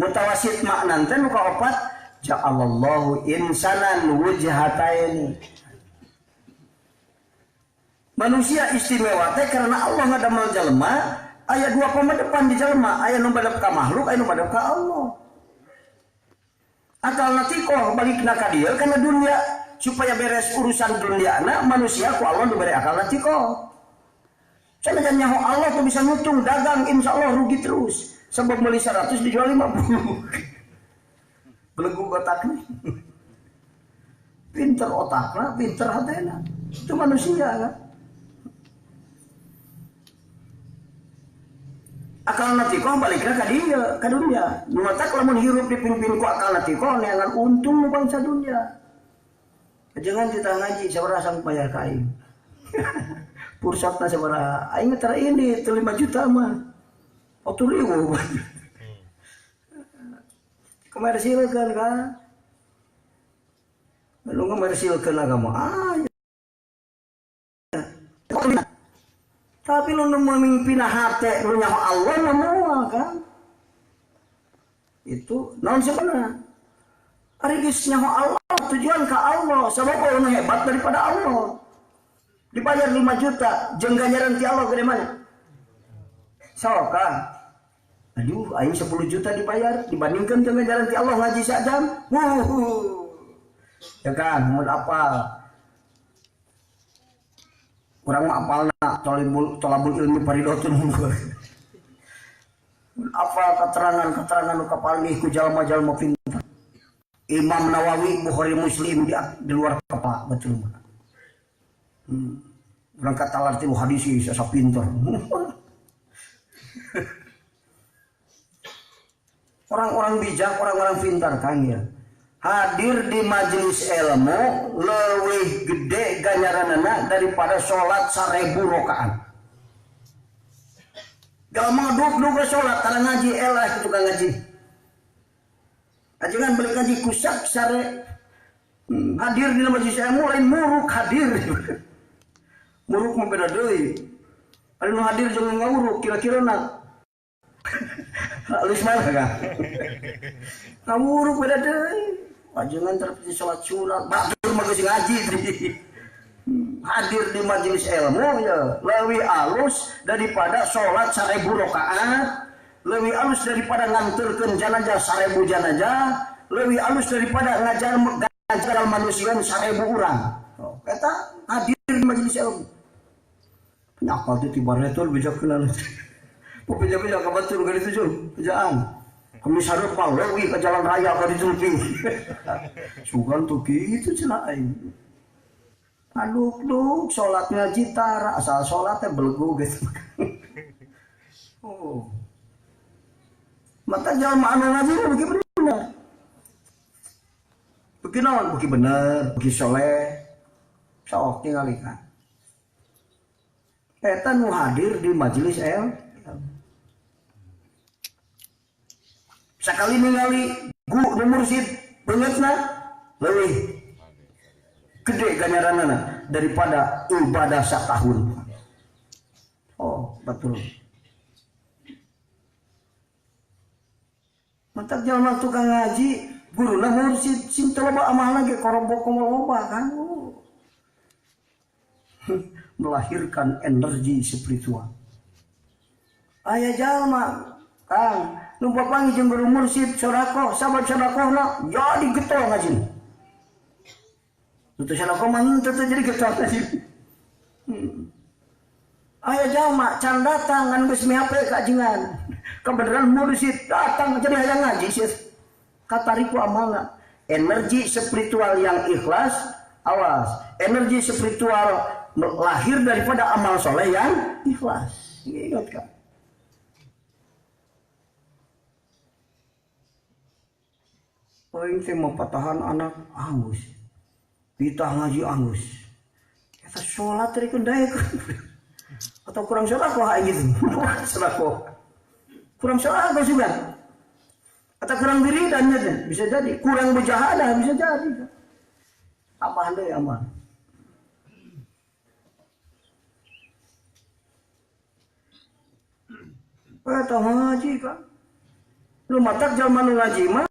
Mutawasit makna teh luka opat ja'alallahu insanan wujhataini. Manusia istimewa teh karena Allah ngadamel jelema, aya dua depan di jelema, aya nu madep ka makhluk, aya nu madep ka Allah. Akal natikoh balikna ka dieu kana dunia supaya beres urusan duniana manusia ku Allah diberi akal natikoh. Sanajan nyaho Allah tuh bisa nutung dagang insya Allah rugi terus. Sebab beli 100 dijual 50. Belegu otaknya. Pinter otaknya, pinter hatena. Itu manusia kan. Akal natikoh baliknya ka dieu, ka dunia. Nu matak lamun hirup dipimpin ku akal natikoh neangan untung nu bangsa dunia. Jangan kita ngaji sabaraha sanggup bayar ka aing. Pursatna sabaraha aing tara ini teu 5 juta mah. Otu ribu. Komersilkeun kan. Lu ngomersilkeun agama. Ah. Ya. Tapi lu memimpin hate lu nyaho Allah mah moal kan. Itu naon sebenarnya? Ari geus nyaho Allah tujuan ka Allah sabab Allah hebat daripada Allah. Dibayar 5 juta jeung ganjaran ti Allah gede mana? Sok ah. Aduh, aing 10 juta dibayar dibandingkan dengan ganjaran ti Allah ngaji sajam. Wuh. Ya kan, mun apal. Urang mah apalna tolabul ilmi faridatun. Apal keterangan-keterangan nu kapanggih ku jalma-jalma pintar. Imam Nawawi, Bukhari, Muslim di luar kepala betul mah. Urang katalar tilu hadis asa pintar. Orang-orang bijak, orang-orang pintar kang ya. Hadir di majelis ilmu leuwih gede ganjaranana daripada sholat 1000 rakaat. Jalma duk-duk sholat karena ngaji elah kitu ka ngaji. Ajengan beli ngaji kusak sare. Hadir di majelis ilmu lain muruk hadir. Muruk mah beda deui. Ari nu hadir jeung ngawuruk kira-kira na. Halus mana kan? Ngawuruk beda deui. Ajengan terpilih sholat sunat, batur mah geus ngaji. Hadir di majelis ilmu ya leuwih alus daripada sholat 1000 rakaat, leuwih alus daripada nganterkeun jenazah 1000 jenazah, leuwih alus daripada ngajar manusia 1000 urang. Oh, eta hadir di majelis ilmu. Nyakal teh tiba retur bijak kenal. Pepija-pija ka batur ka ditu jul, pejaan. Kemis hareup leuwih ka jalan raya ka ditu lebih. Sugan tuh kitu cenah aing. Aduk-duk sholat ngaji tara asal sholat teh belegu gitu. Oh. Mata jalma anu ngaji beuki bener. Beuki naon? Beuki bener, beuki soleh. Sok tingali kan. Eta nu hadir di majelis el. Sakali ningali gu nu mursid beungeutna leuwih gede ganjaranana daripada ibadah satahun. Oh, betul. Mantak jalma tukang ngaji, guruna mursid sing teu loba amalna ge korobok loba kan. Oh. Melahirkan energi spiritual. Aya jalma, Kang, nu papanggih jeung guru mursid sedekah, sabab sedekahna jadi getol ngaji. Itu sedekah mah henteu teu jadi getol ngaji. Aya jalma can datang ngan geus mihape ka ajengan. Kebenaran mursid datang jadi hayang ngaji sih. Katariku amalna. Energi spiritual yang ikhlas, awas. Energi spiritual lahir daripada amal soleh yang ikhlas. Ingat kan? Paling teh mau patahan anak angus. Pitah ngaji angus. Eta sholat rek daek. Atau kurang sedekah aing gitu. Sedekah. Kurang sedekah juga. Atau kurang wiridannya teh bisa jadi, kurang mujahadah bisa jadi. Tambahan deui amal. Eta ngaji kan. Lu matak jalma nu ngaji mah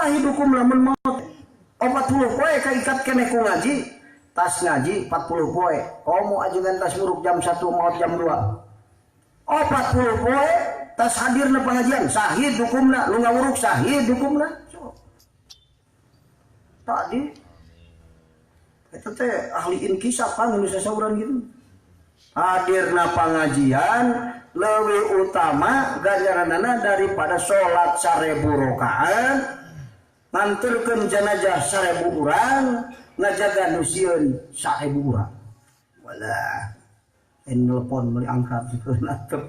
hidukum lamun maut 40 poe kaikat keneh ku ngaji, tas ngaji 40 poe. Komo ajengan tas muruk jam 1 maut jam 2. 40 poe tas hadir na pengajian sahid hukumna, lu ngawuruk sahid hukumna. So. Tadi eta teh ahli inkisaf kan nu sasauran gitu. Hadirna pengajian leuwih utama ganjaranana daripada salat 1000 rakaat, nganterkeun jenazah 1000 urang, ngajaga nu sieun 1000 urang. Walah, nelpon meuli angkat atep.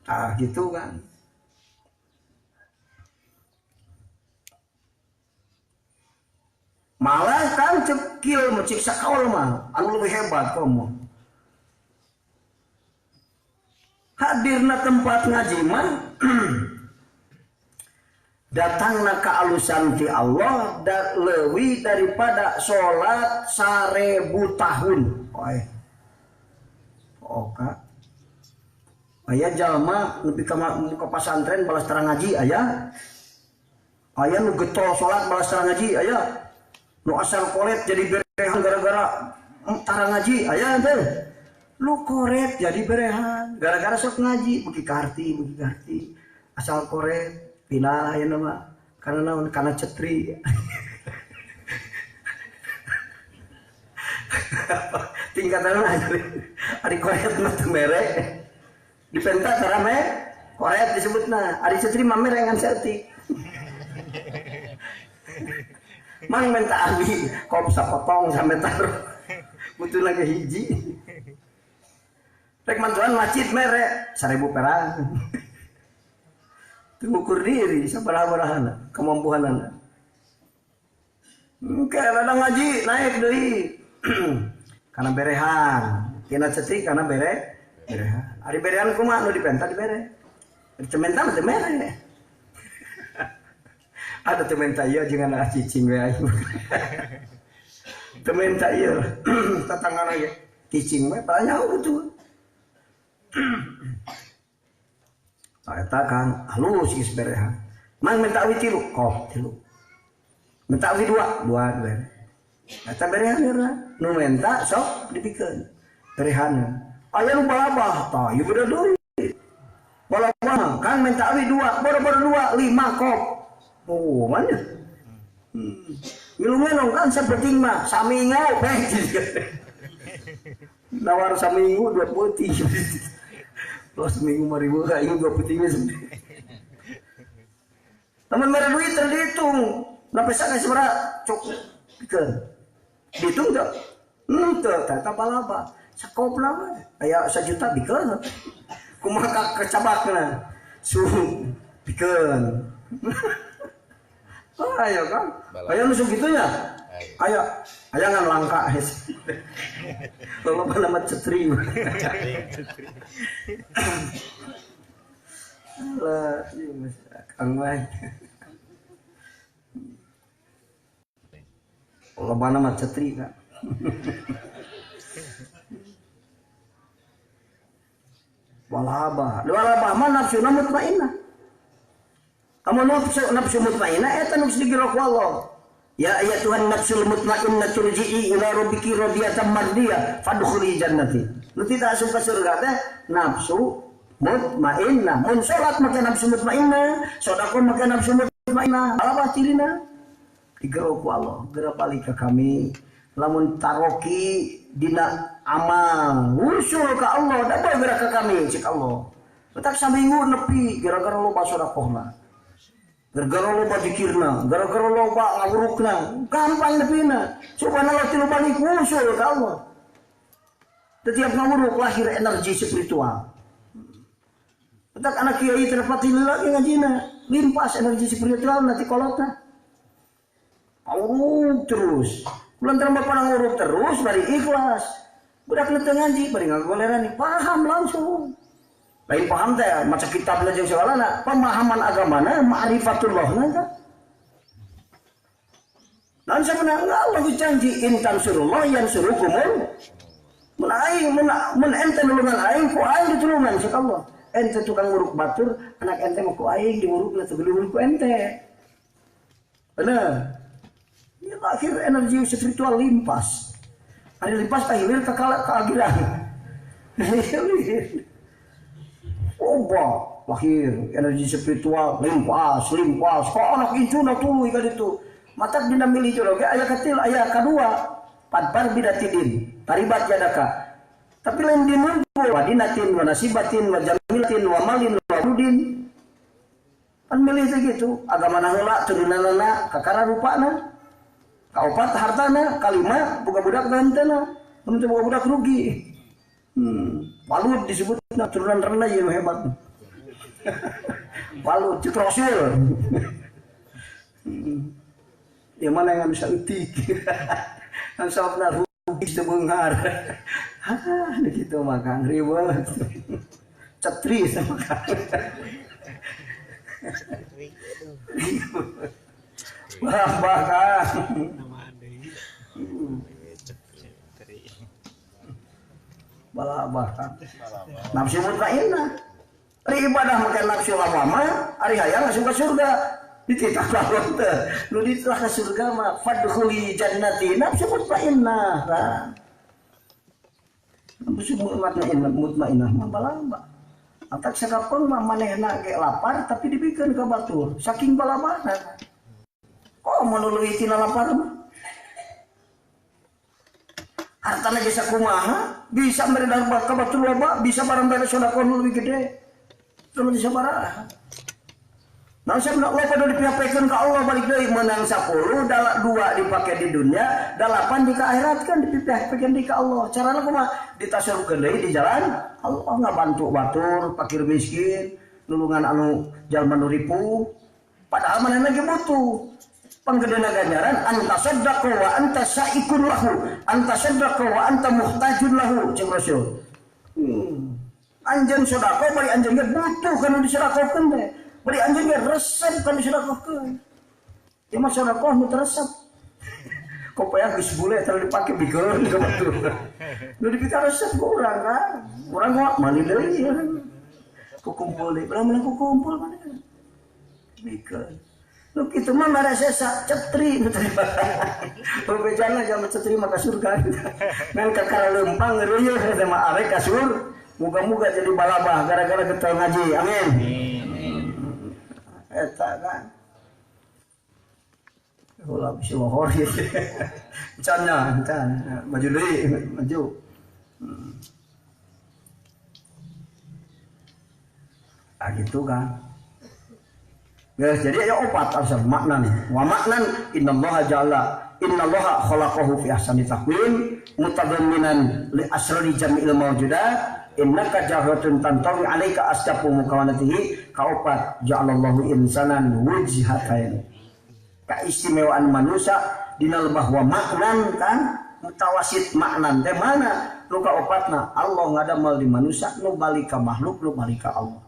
Ah gitu kan. Malah kan cekil mencik sakaul mah anu lebih hebat komo. Hadirna tempat ngaji mah datangna kealusan ti Allah da leuwih daripada salat 1000 tahun. Oh, Kak. Aya jalma nepi ka muka pasantren balas terang ngaji aya. Aya nu getol salat balas terang ngaji aya. Nu asal koret jadi berehan gara-gara tara ngaji aya teh. Lu koret jadi berehan gara-gara sok ngaji beuki karti asal koret pindah aya mah karena naon karena cetri. Tingkatan ari koret mah teu mere. Dipenta tara me koret disebutna. Ari cetri mah mere ngan saeutik. Mang minta abi kop sapotong sameter. Butuh lagi hiji. Rek mantuan masjid mere 1000 perak. Teu ukur diri sabaraha-barahana kemampuanana. Engke rada ngaji naik deui. Kana berehan. Tina cetri kana berehan. Ari berehan kumaha nu dipenta dibere. Ari teu menta mah teu mere. Ada teu menta ieu jeung anak cicing we aing. Teu menta ieu tatanggana ge cicing we padahal nyaho butuh. Tah eta Kang halus geus berehan. Mang minta awi tilu, kop tilu. Minta awi dua, dua bere. Eta berehan geura. Nu menta sok dipikeun. Berehan. Aya nu balabah tah ieu beda deui. Balabah Kang minta awi dua, boro-boro dua, 5 kop. Oh, mana? Ngilu ngenong kan sapenting mah saminggu beh. Nawar saminggu 2 peuting. Los seminggu mah ribu ka ieu 2 peuting geus. Lamun mere duit teu dihitung. Lah pesa geus sabaraha cuk pikeun. Dihitung teu? Henteu, tah balaba. Sakopna we aya 1 juta bikeun. Kumaha ka kecabakna? Suhu pikeun. Oh, ayo kan? Ayo nu sakitu nya. Ayo, aya ngan langka hes. Loba nama cetri. Alah, ieu mah Kang wae. Loba nama cetri kan. Walabah. Walabah mah nafsuna mutmainnah. Kamu nafsu mutmainnah eta nu geus digerok Allah. Ya ayatuhan nafsul mutmainnah turji'i ila rabbiki radiyatan mardiyah fadkhuli jannati. Nu tidak asup ka surga teh nafsu mutmainnah. Mun salat make nafsu mutmainnah, sedekah make nafsu mutmainnah. Apa cirina? Digerok ku Allah, geura balik ka kami. Lamun taroki dina amal, usul ka Allah, da geura ka kami cik Allah. Letak saminggu nepi gara-gara loba sedekahna. Gara-gara loba zikirna, gara-gara loba ngawurukna, gampang nepina. Subhanallah tilu balik usul ka Allah. Setiap ngawuruk lahir energi spiritual. Letak anak kiai terpati lagi ngajina, limpas energi spiritual nanti kolotna. Ngawuruk terus. Bulan bapak ngawuruk terus bari ikhlas. Budak teu ngaji bari ngagoleran paham langsung. Lain paham teh maca kitab jeung sagalana, pemahaman agamana ma'rifatullahna teh. Lain sabenerna Allah janji intan surullah yansurukumul. Mun aing mun ente nulungan aing ku aing ditulungan cek Allah. Ente tukang nguruk batur, anak ente mah ku aing diurukna teu geuleuh ku ente. Bener. Ini akhir energi spiritual limpas. Ari limpas teh hilir ka keagiran. Oba lahir energi spiritual limpas limpas kok anak incuna tuluy ka ditu matak dina milih jodoh ge aya katil aya kadua padbar bidatidin taribat jadaka tapi lain dinunggu wadinatin wa nasibatin wa jamilatin wa malin wa rudin pan milih teh kitu agamana heula turunanana kakara rupana kaopat hartana kalima boga budak henteu mun teu boga budak rugi. Walud disebutna turunan rendah yang hebat. Walud cek Rasul. Yang mana yang bisa utik. Yang sabna rugi teu beunghar. Ah, kitu mah Kang ribet. Cetri sama Kang. Wah, bahkan. Balabah kan. Nafsu mutmainnah. Ari ibadah make nafsu lawamah, ari hayang langsung ke surga. Dititah Allah teh. Nu dititah ke surga mah fadkhuli jannati nafsu mutmainnah. Nah. Nafsu mutmainnah mutmainnah mah balabah. Antak sakapeung mah manehna ge lapar tapi dibikeun ka batur saking balabahna. Kok mun leuwih tina lapar mah. Hartana geus sakumaha bisa mere ka batur loba, bisa barang bere sedekah nu leuwih gede. Terus sabaraha. Nah, saya nak loba dipihapekeun ka Allah balik deui meunang 10, 2 dipake di dunia, 8 di akhirat kan dipihapekeun di ka Allah. Carana kumaha? Ditasarufkeun deui di jalan Allah, ngabantu batur, fakir miskin, nulungan anu jalma nu ripuh. Padahal manehna ge butuh. Panggedena ganjaran anta saddaqa wa anta saikun lahu, anta saddaqa wa anta muhtajun lahu, cek Rasul. Anjeun sedekah bari anjeun ge butuh kana disedekahkeun teh. Bari anjeun ge resep kana disedekahkeun. Ieu mah sedekah nu teresep. Kopaya geus bule teh dipake bikeun ka batur. Nu dipika resep ku urang kan. Urang mah mali deui. Kukumpul deui, urang mah kukumpul mana. Bikeun. Nu kitu mah marasesa cetri nu terima. Pembejana jalma cetri mah ka surga. Ngan kakara leumpang reuyeut eta mah arek ka surga. Muga-muga jadi balabah gara-gara getol ngaji. Amin. Eta kan. Ulah bisi lohor ieu. Can nya, can. Maju deui, maju. Ah gitu kan. Ya, jadi ya opat asal makna nih. Wa maknan innallaha ja'ala innallaha khalaqahu fi ahsani taqwim mutadamminan li asrari jami'il mawjudat innaka jahratun tantawi 'alaika asdapu mukawanatihi kaopat ja'alallahu insanan wujhatain. Keistimewaan manusia dina lebah wa maknan kan mutawasit maknan teh mana nu kaopatna Allah ngadamel di manusia nu balik ka makhluk nu balik ka Allah.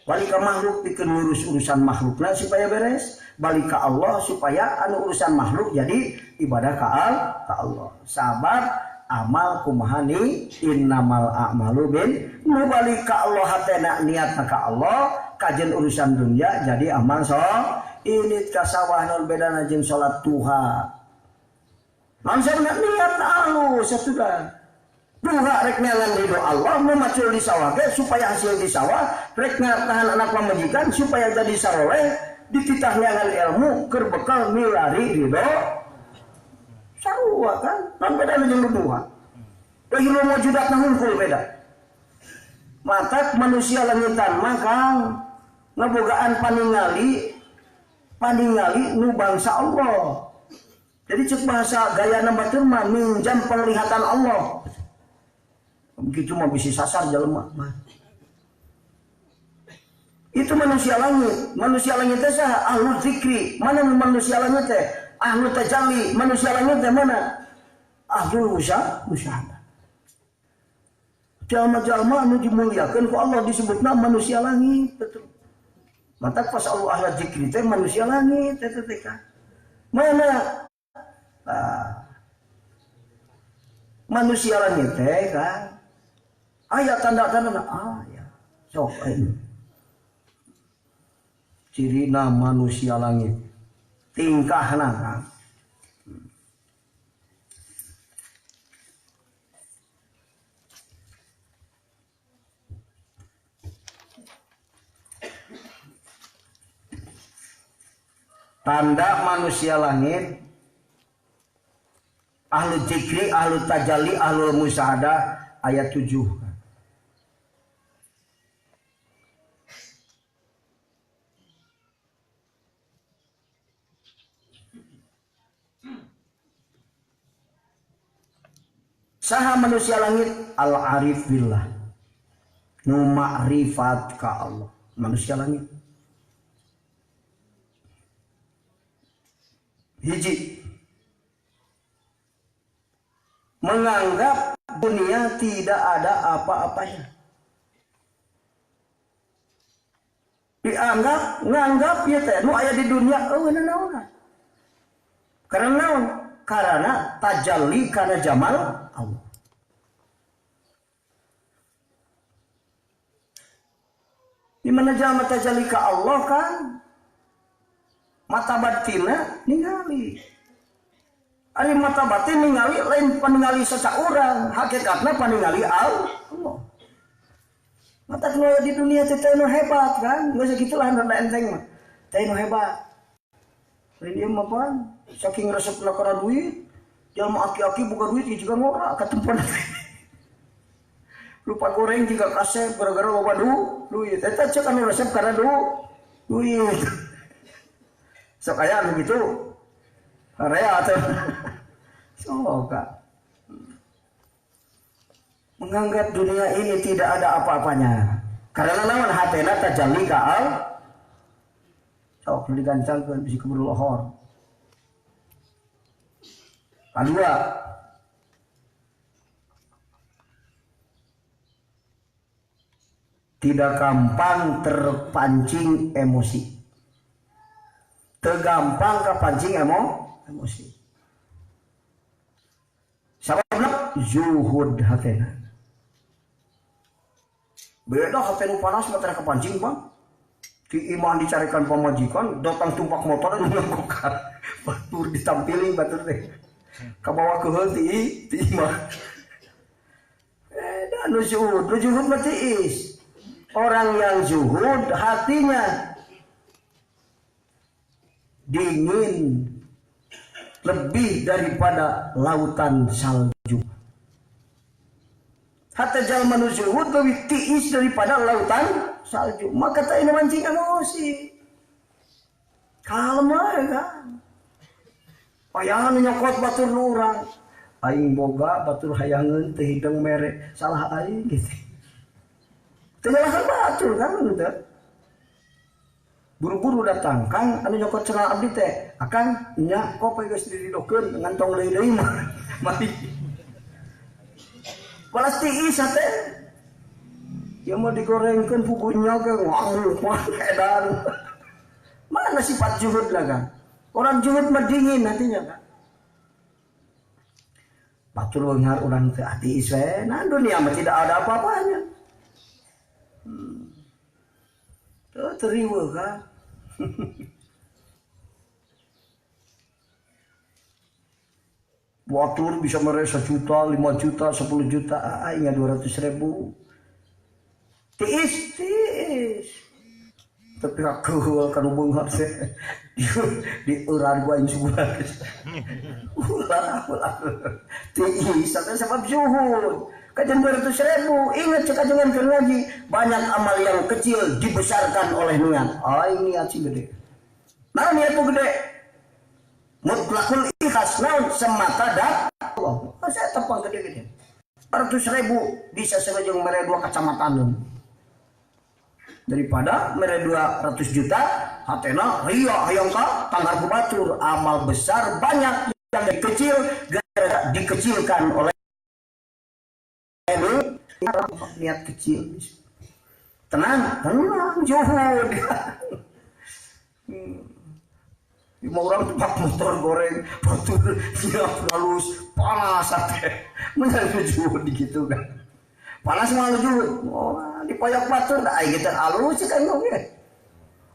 Balik ka makhluk pikeun ngurus urusan makhlukna supaya beres, balik ka Allah supaya anu urusan makhluk jadi ibadah ka Allah. Sabab amal kumaha ni innamal a'malu bin nu balik ka Allah hatena niatna ka Allah kajen urusan dunia jadi amal so ini ka sawah nu bedana jeung salat duha. Langsung niat alus atuh. Duha rek neangan ridho Allah memacul di sawah ge supaya hasil di sawah rek tahan anak pamajikan supaya jadi saroleh dititah neangan ilmu keur bekal milari ridho sarua kan non beda jeung duha deui lu mawjudatna hungkul beda matak manusia langitan maka ngabogaan paningali nu bangsa Allah. Jadi cek bahasa gayana batur mah minjam penglihatan Allah. Begitu mah bisa sasar jelema mah. Itu manusia langit. Manusia langit teh saha? Ahlu zikri. Mana manusia langit teh? Ahlu tajalli. Manusia langit teh mana? Ahlu musyahadah. Jalma-jalma anu dimuliakeun ku Allah disebutna manusia langit, betul. Mata pas Allah ahlu zikri teh manusia langit teh teh kan. Mana? Nah, manusia langit teh kan. Ayat tanda-tanda ya. Sok ini. Cirina manusia langit. Tingkahna kan. Tanda manusia langit ahlu zikri, ahlu tajalli, ahlu musyahadah ayat 7. Saha manusia langit al-arif billah. Nu ma'rifat ka Allah. Manusia langit. Hiji. Menganggap dunia tidak ada apa-apanya. Dianggap, nganggap ya teh nu aya di dunia eueuh naon. Karena naon? Karena tajalli kana jamal Allah. Di mana jalma tajalli ka Allah kan mata batinna ningali. Ari mata batin ningali lain paningali sasaurang, hakikatna paningali Allah. Mata nu di dunia teh nu hebat kan, geus sagitulah rada enteng mah. Teh nu hebat. Lain ieu mah pan saking resepna kana duit, Jalma aki-aki boga duit juga ngora katempan. Lupa goreng juga kasep gara-gara loba duit. Eta cek anu resep karena duit. Sok aya anu gitu. Area teh. Sok menganggap dunia ini tidak ada apa-apanya. Karena naon hatena tajalli ka al. Sok digancangkeun bisi keburu lohor. Kadua, tidak gampang terpancing emosi. Tergampang kepancing emosi. Sababna zuhud hatena. Beda hate nu panas mah teh kepancing, Bang. Di imah dicarikan pamajikan, datang tumpak motor nenggokan. Batur ditampiling batur teh. Kabawa keheul ti imah. Da nu zuhud, nu zuhud mah tiis. Orang yang zuhud hatinya dingin lebih daripada lautan salju. Hati jalma nu zuhud lebih tiis daripada lautan salju. Maka tak ini mancing emosi. Kalem aja kan. Payahan nyokot batur nu urang. Aing boga batur hayangeun teu hideng mere. Salah aing gitu. Teu nyalahkan batur kan gitu. Buru-buru datang kang anu nyokot cenah abdi teh. Akang nya kopi geus diridokeun ngantong deui-deui mah. Mati. Balas tiis teh. Ya mau digorengkeun pugunya ke wah edan. Mana sifat zuhud lah kan? Orang zuhud mah dingin hatinya kan. Batur beunghar urang teh tiis we. Nah dunia mah tidak ada apa-apanya. Tuh teriweuh kan. Batur bisa meraih 1 juta, 5 juta, 10 juta, aingnya 200.000. Tiis, tiis. Tapi keheul ka nu beunghar teh. Di euran gua aing sebulan. Ulah, ulah. Tiis, atuh sabab zuhud. Kajian 200.000, ingat cek kajengan keur ngaji, banyak amal yang kecil dibesarkan oleh niat. Aing niat sih gede. Nah niat nu gede. Mutlakul ikhlas naon semata dat Allah. Saya tepang gede-gede. 200.000 bisa sengaja mere 2 kacamatan. Daripada mere 200 juta, hatena ria hayang ka tanggar ku batur, amal besar banyak yang kecil gara-gara dikecilkan oleh niat kecil. Tenang, tenang, zuhud. Lima orang tempat motor goreng, batur siap halus, panas teh. Menjadi zuhud gitu kan. Panas malah zuhud. Oh, dipoyok batur, aing kita halus kan oge.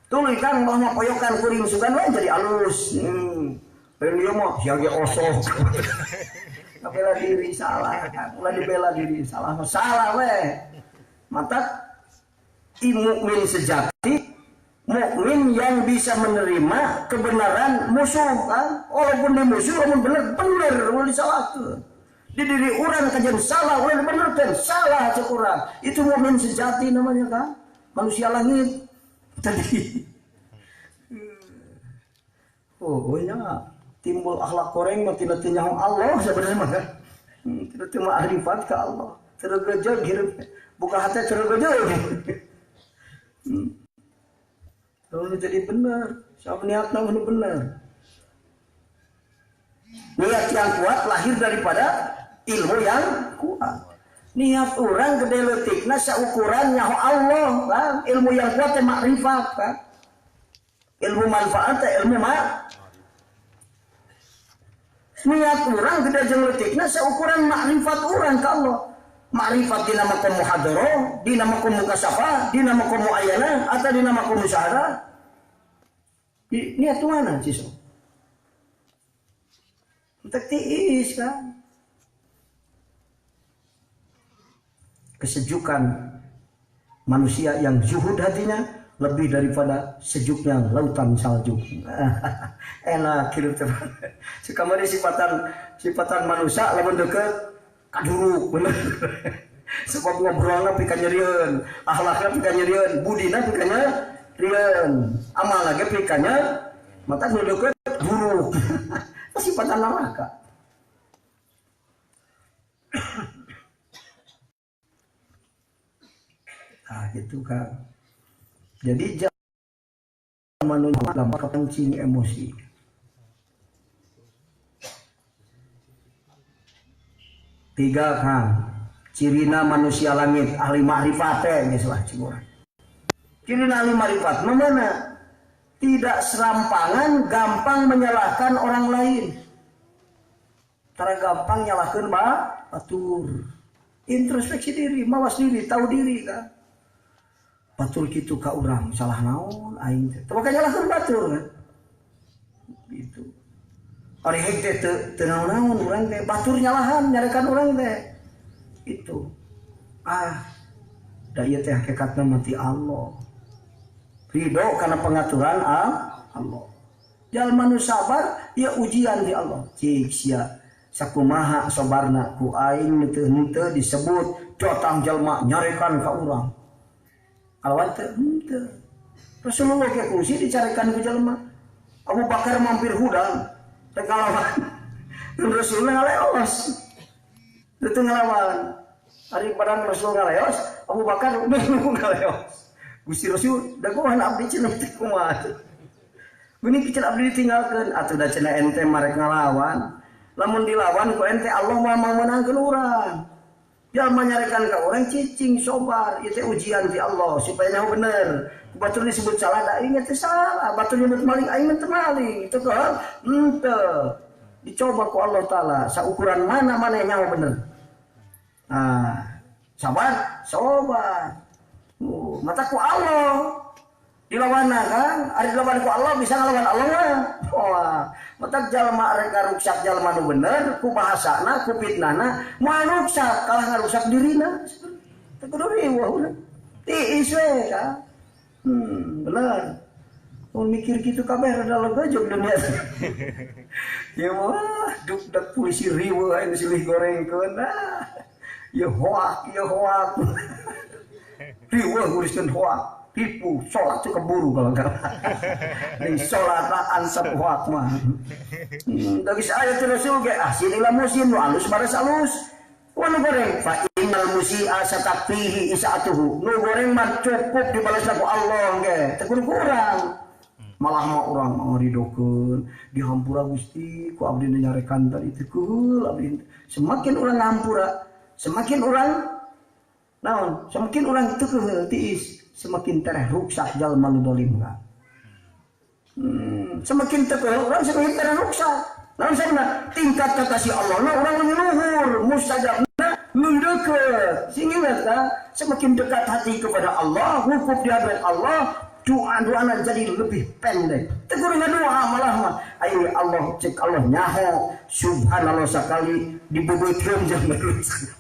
Tuluy kan mah poyokan kuring sugan we jadi halus. Lain ieu mah sia ge osok. Bela diri salah, ulah dibela diri salah, salah we. Mata mukmin sejati, mukmin yang bisa menerima kebenaran musuh kan, walaupun di musuh lamun bener bener ulah disalahkeun. Di diri urang kajian salah, ulah dibenerkeun, salah cek urang. Itu mukmin sejati namanya kan, manusia langit tadi. Oh, ya. Timbul akhlak goreng mah tidak tinyaho Allah sebenarnya mah kan. Tidak terima arifat ke Allah. Tergejeg hirup. Buka hati tergejeg. Lalu jadi benar. Siapa niatna nu benar. Niat yang kuat lahir daripada ilmu yang kuat. Niat orang gede leutikna saukuran nyaho Allah kan. Ilmu yang kuat teh makrifat kan. Ilmu manfaat teh ilmu niat orang gede jeung leutikna saukuran makrifat orang ka Allah. Makrifat dina makom muhadharah, dina makom mukasafah, dina makom muayyanah atau dina makom musyahadah. Niat mana sih so? Entek tiis kan. Kesejukan manusia yang zuhud hatinya, lebih daripada sejuknya lautan salju. Enak hidup teh. Sakamari sifatan manusia lamun deukeut kaduruk bener. Sebab ngobrolna pika nyerieun, akhlakna pika nyerieun, budina pika nyerieun, amalna ge pika nya mata nu deukeut buruk. Sifatan neraka. Nah, gitu kan. Jadi jangan manusia gampang kepancing emosi. Tiga kan, cirina manusia langit ahli ma'rifat teh geus lah cing urang. Cirina ahli ma'rifat mana? Tidak serampangan, gampang menyalahkan orang lain. Tara gampang nyalahkeun batur. Introspeksi diri, mawas diri, tahu diri kan. Batur kitu ka urang salah naon aing teh. Teu make nyalahkeun batur kan. Gitu. Ari hek teh teu naon-naon urang teh batur nyalahan nyarekan urang teh. Itu. Ah, da ieu teh hakikatna mati Allah. Ridho karena pengaturan Allah. Jalma nu sabar ieu ujian di Allah. Cik sia sakumaha sabarna ku aing teu henteu disebut datang jalma nyarekan ka urang. Alawan teu henteu. Rasulullah ke kursi dicarekan ku jalma. Abu Bakar mampir hudang teu ngalawan. Rasulullah ngaleos. Teu ngalawan. Ari barang Rasul ngaleos, Abu Bakar bingung ngaleos. Gusti Rasul dagohan abdi cenah teh kumaha. Geuning cenah abdi ditinggalkeun atuh da cenah ente marek ngalawan. Lamun dilawan ku ente Allah moal meunangkeun urang. Jalma nyarekan ka urang cicing sobar, ieu teh ujian ti Allah supaya nyaho bener. Batur disebut salah da aing teh salah, batur nyebut maling aing teh maling. Itu kan henteu. Dicoba ku Allah Taala saukuran mana mana nyaho bener. Ah, sabar, sobar. Mata ku Allah dilawana kan, ari dilawan ku Allah bisa ngelawan Allah mah. Wah, mata jalma rek ngaruksak jalma nu bener ku bahasana ku fitnahna moal ruksak kalah ngaruksak dirina. Teu kudu riweuh urang. Tiis we ka. Bener. Mun mikir kitu kabeh rada lega jeung dunia. Ya wah, duk polisi riweuh aing silih gorengkeun. Ah. Ya hoak, ya hoak. Riweuh nguriskeun hoak. Tipu, sholat itu keburu kalau enggak. Ning sholat lah ansap hoak mah. Dagis ayat Rasul ge ah sinilah musim nu alus baras alus. Ku nu goreng fa innal musi'a satakfihi isaatuhu. Nu goreng mah cukup dibalas ku Allah ge. Teu kudu kurang. Malah mah urang ngaridokeun dihampura Gusti ku abdi nyarekan tadi teu keul abdi. Semakin urang ngampura, semakin urang naon, semakin urang teu keul tiis. Semakin tereh ruksak jalma nu dolim ka. Semakin tereh orang semakin tereh ruksak. Naon sababna? Tingkat kekasih Allah na urang leuwih luhur, mustajabna leuwih deukeut. Sing ingat ka, semakin dekat hati kepada Allah, wukuf di hadirat Allah, doa-doana jadi lebih pendek. Teu kudu ngadoa malah mah. Ayo Allah cek Allah nyaho, subhanallah sakali dibebeutkeun jalma ruksak.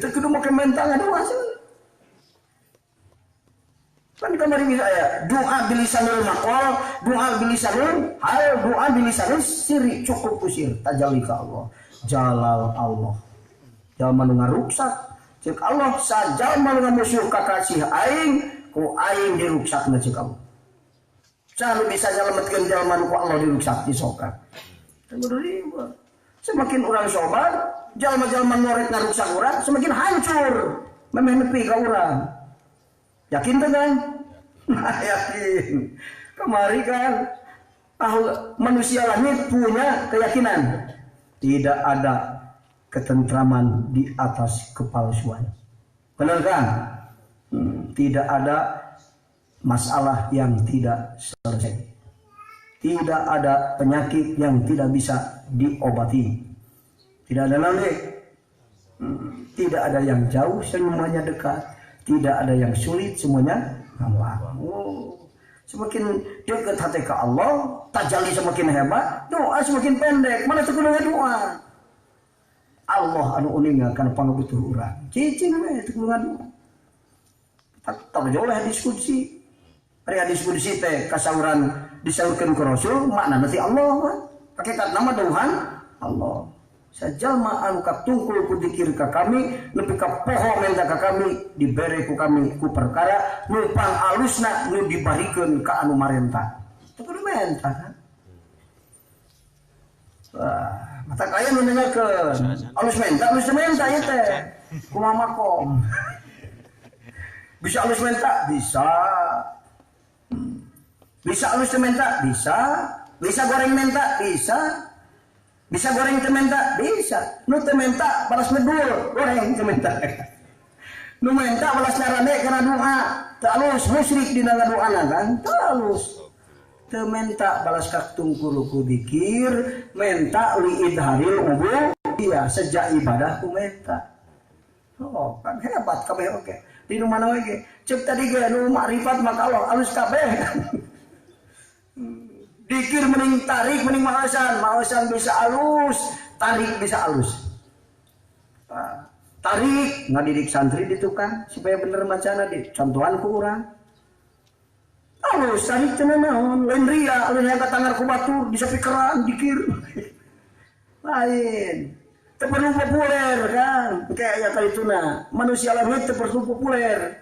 Teu kudu make mentang ngadoa sih. Kan kamari bisa ya, doa bilisanul maqal, doa bilisanul hal, doa bilisanul siri, cukup usir tajalli ka Allah, jalal Allah. Jalma nu ngaruksak, cek Allah sajalma nu ngamusuh ka kasih aing, ku aing diruksakna cek Allah. Saha nu bisa nyalametkeun jalma nu ku Allah diruksak disokan. Semakin urang sobar, jalma-jalma norek ngaruksak urang semakin hancur, memeh nepi ka urang. Yakin tuh kan? Yakin. Kemari kan manusia langit punya keyakinan tidak ada ketentraman di atas kepalsuan. Benar kan? Tidak ada masalah yang tidak selesai. Tidak ada penyakit yang tidak bisa diobati. Tidak ada nanti. Tidak ada yang jauh, semuanya dekat. Tidak ada yang sulit, semuanya gampang. Oh. Semakin dekat hati ke Allah, tajalli semakin hebat, doa semakin pendek. Mana teu kudu doa? Allah anu uninga kana pangabutuh urang. Cicing we teu kudu ngadoa. Tak boleh hadis qudsi. Ari hadis qudsi teh kasauran disaurkeun ku Rasul maknana ti Allah. Hakikat nama dawuhan Allah. Sajalma anu katungkul ku dikir ka kami nepi ka poho menta ka kami dibere ku kami ku perkara nu pangalusna nu dibarikeun ka anu marenta. Teu kudu menta kan. Wah, mata kaya nu nengakeun. Alus menta, alus menta ieu teh. Kumaha makom. Bisa alus menta? Bisa. Bisa alus menta? Bisa. Bisa goreng menta? Bisa. Bisa goreng teu menta? Bisa. Nu teu menta balas medul, goreng teu menta. Nu menta balas nyarande kana doa. Teu alus musyrik dina ngadoana kan? Teu alus. Teu menta balas katungkul ku dikir, menta li idharil ubudiyah, sejak ibadah ku menta. Oh, kan hebat kabeh oke. Di nu mana we ge? Ceuk tadi ge nu makrifat maka Allah alus kabeh. Dikir mending tarik mending maosan, maosan bisa alus, tarik bisa alus. Tarik ngadidik santri di tukang supaya bener macana di contohan ku urang. Alus tarik teu naon, lain ria, lain yang katangar ku batur bisa pikeran dikir. Lain. Teu perlu populer kan, kayak aya tadi tuna. Manusia langit teu perlu populer.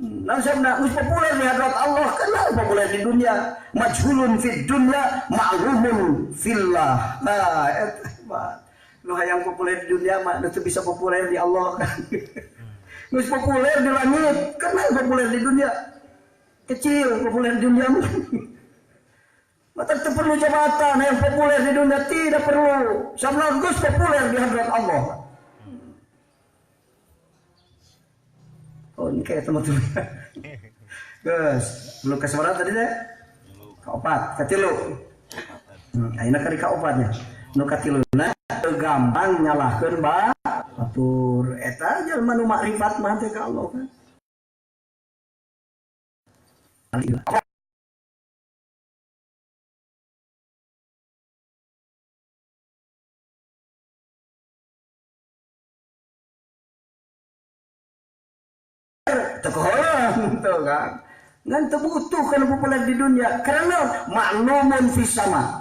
Nah, saya geus populer di hadrat Allah, kenal populer di dunia. Majhulun fid dunya, ma'lumun fillah. Nah, eta hebat. Nu hayang populer di dunia mah teu bisa populer di Allah kan. Geus populer di langit, kenal populer di dunia. Kecil populer di dunia mah. Maka teu perlu jabatan yang populer di dunia tidak perlu. Sabab geus populer di hadrat Allah. Oh, ini kayak teman-teman. Guys, belum kesebaran tadi deh. Kaopat, katilu. Ayeuna kali kaopatnya. Nu katiluna teu gampang nyalahkeun batur. Eta jalma nu makrifat mah teh ka Allah kan. Tekoholang tuh kan. Ngan teu butuh kana populer di dunia karena maklumun fis sama.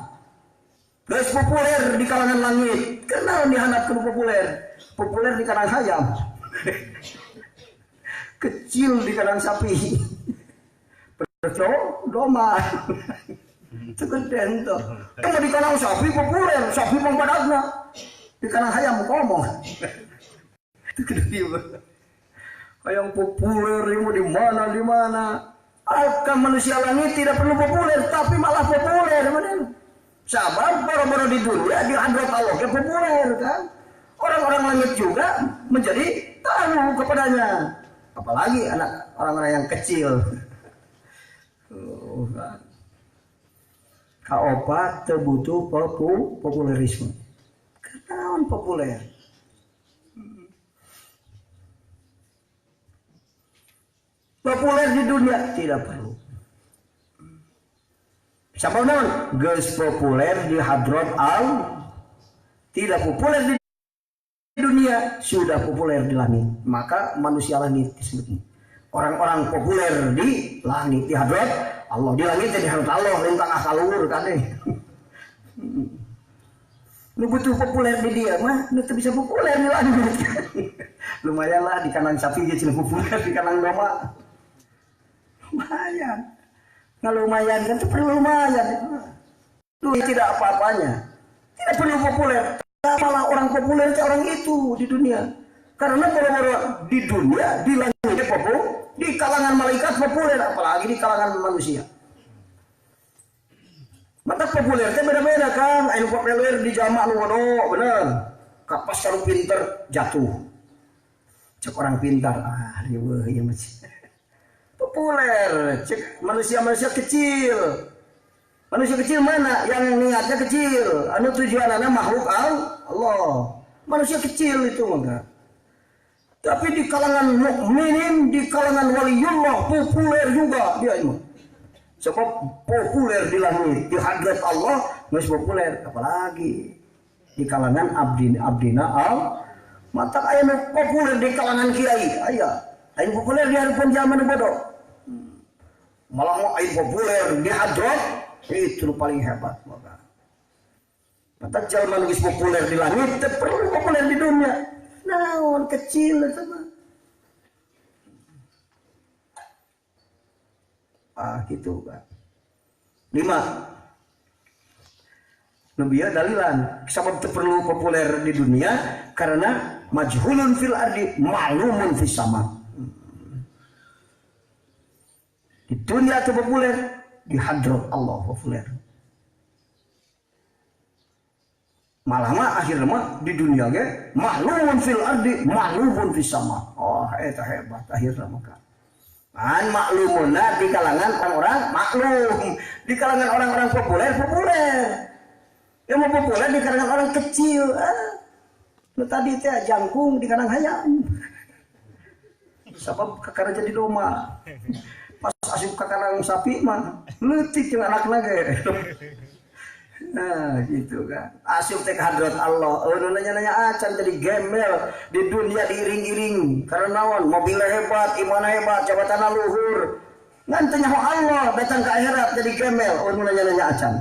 Geus populer di kalangan langit, kenal dihandapkeun populer. Populer di kalangan hayam. Kecil di kalangan sapi. Berco domba. Teu gede tuh. Kamu di kalangan sapi populer, sapi pangpadagna. Di kalangan hayam komo. Teu gede. Yang populer itu di mana di mana. Akan manusia langit tidak perlu populer, tapi malah populer. Sabar boro-boro di dunia di hadrat Allah yang populer kan. Orang-orang langit juga menjadi tahu kepadanya. Apalagi anak orang-orang yang kecil. Oh, kan. Kaopat teu butuh populerisme. Kenaon populer? Populer di dunia tidak perlu. Siapa non? Geus populer di hadrat Allah. Tidak populer di dunia, sudah populer di langit. Maka manusia langit disebutnya. Orang-orang populer di langit di hadrat Allah, di langit di hadrat Allah, lintang kaluhur kan deh. Lu butuh populer di dia mah, lu tuh bisa populer di langit. Lumayan lah di kanan sapi dia cina populer, di kanan domba. Lumayan. Nah lumayan kan itu perlu lumayan. Lu tidak apa-apanya. Tidak perlu populer. Malah orang populer itu orang itu di dunia. Karena boro-boro di dunia, di langit populer, di kalangan malaikat populer, apalagi di kalangan manusia. Mata populer teh beda-beda kan. Anu populer di jamak nu bodoh, bener. Kapas kalau pinter jatuh. Cek orang pintar, ah riweuh ieu mah. Populer, cek manusia-manusia kecil. Manusia kecil mana yang niatnya kecil, anu tujuanana makhluk Allah. Manusia kecil itu mah. Tapi di kalangan mukminin, di kalangan waliullah populer juga dia itu. Sebab populer di langit, di hadrat Allah geus populer, apalagi di kalangan abdina al. Mata aya nu populer di kalangan kiai, aya. Lain populer di hadapan zaman bodoh. Malah mau air populer di hadrat itu paling hebat maka. Mata jalma nu geus populer di langit teu perlu populer di dunia. Naon kecil eta mah. Ah gitu kan. 5. Nu bieu dalilan sabab teu perlu populer di dunia karena majhulun fil ardi ma'lumun fis sama. Di dunia itu populer, di hadrat Allah populer. Malah mah akhirnya mah di dunia ge ma'lumun fil ardi ma'lumun fis sama. Oh, eta hebat akhirnya maka. An maklumunna di kalangan orang-orang maklum, di kalangan orang-orang populer populer. Yang mau populer di kalangan orang kecil. Ah. Nu tadi teh jangkung di kandang hayam. Sabab kakara jadi domba. Pas asup ka kandang sapi mah leutik jeung anakna ge. Nah, gitu kan. Asup teh ka hadrat Allah. Nu nanya-nanya acan jadi gembel di dunia diiring-iring. Karena naon? Mobilnya hebat, imanna hebat, jabatanna luhur. Ngan teh nyaho Allah datang ke akhirat jadi gembel. Nu nanya-nanya acan.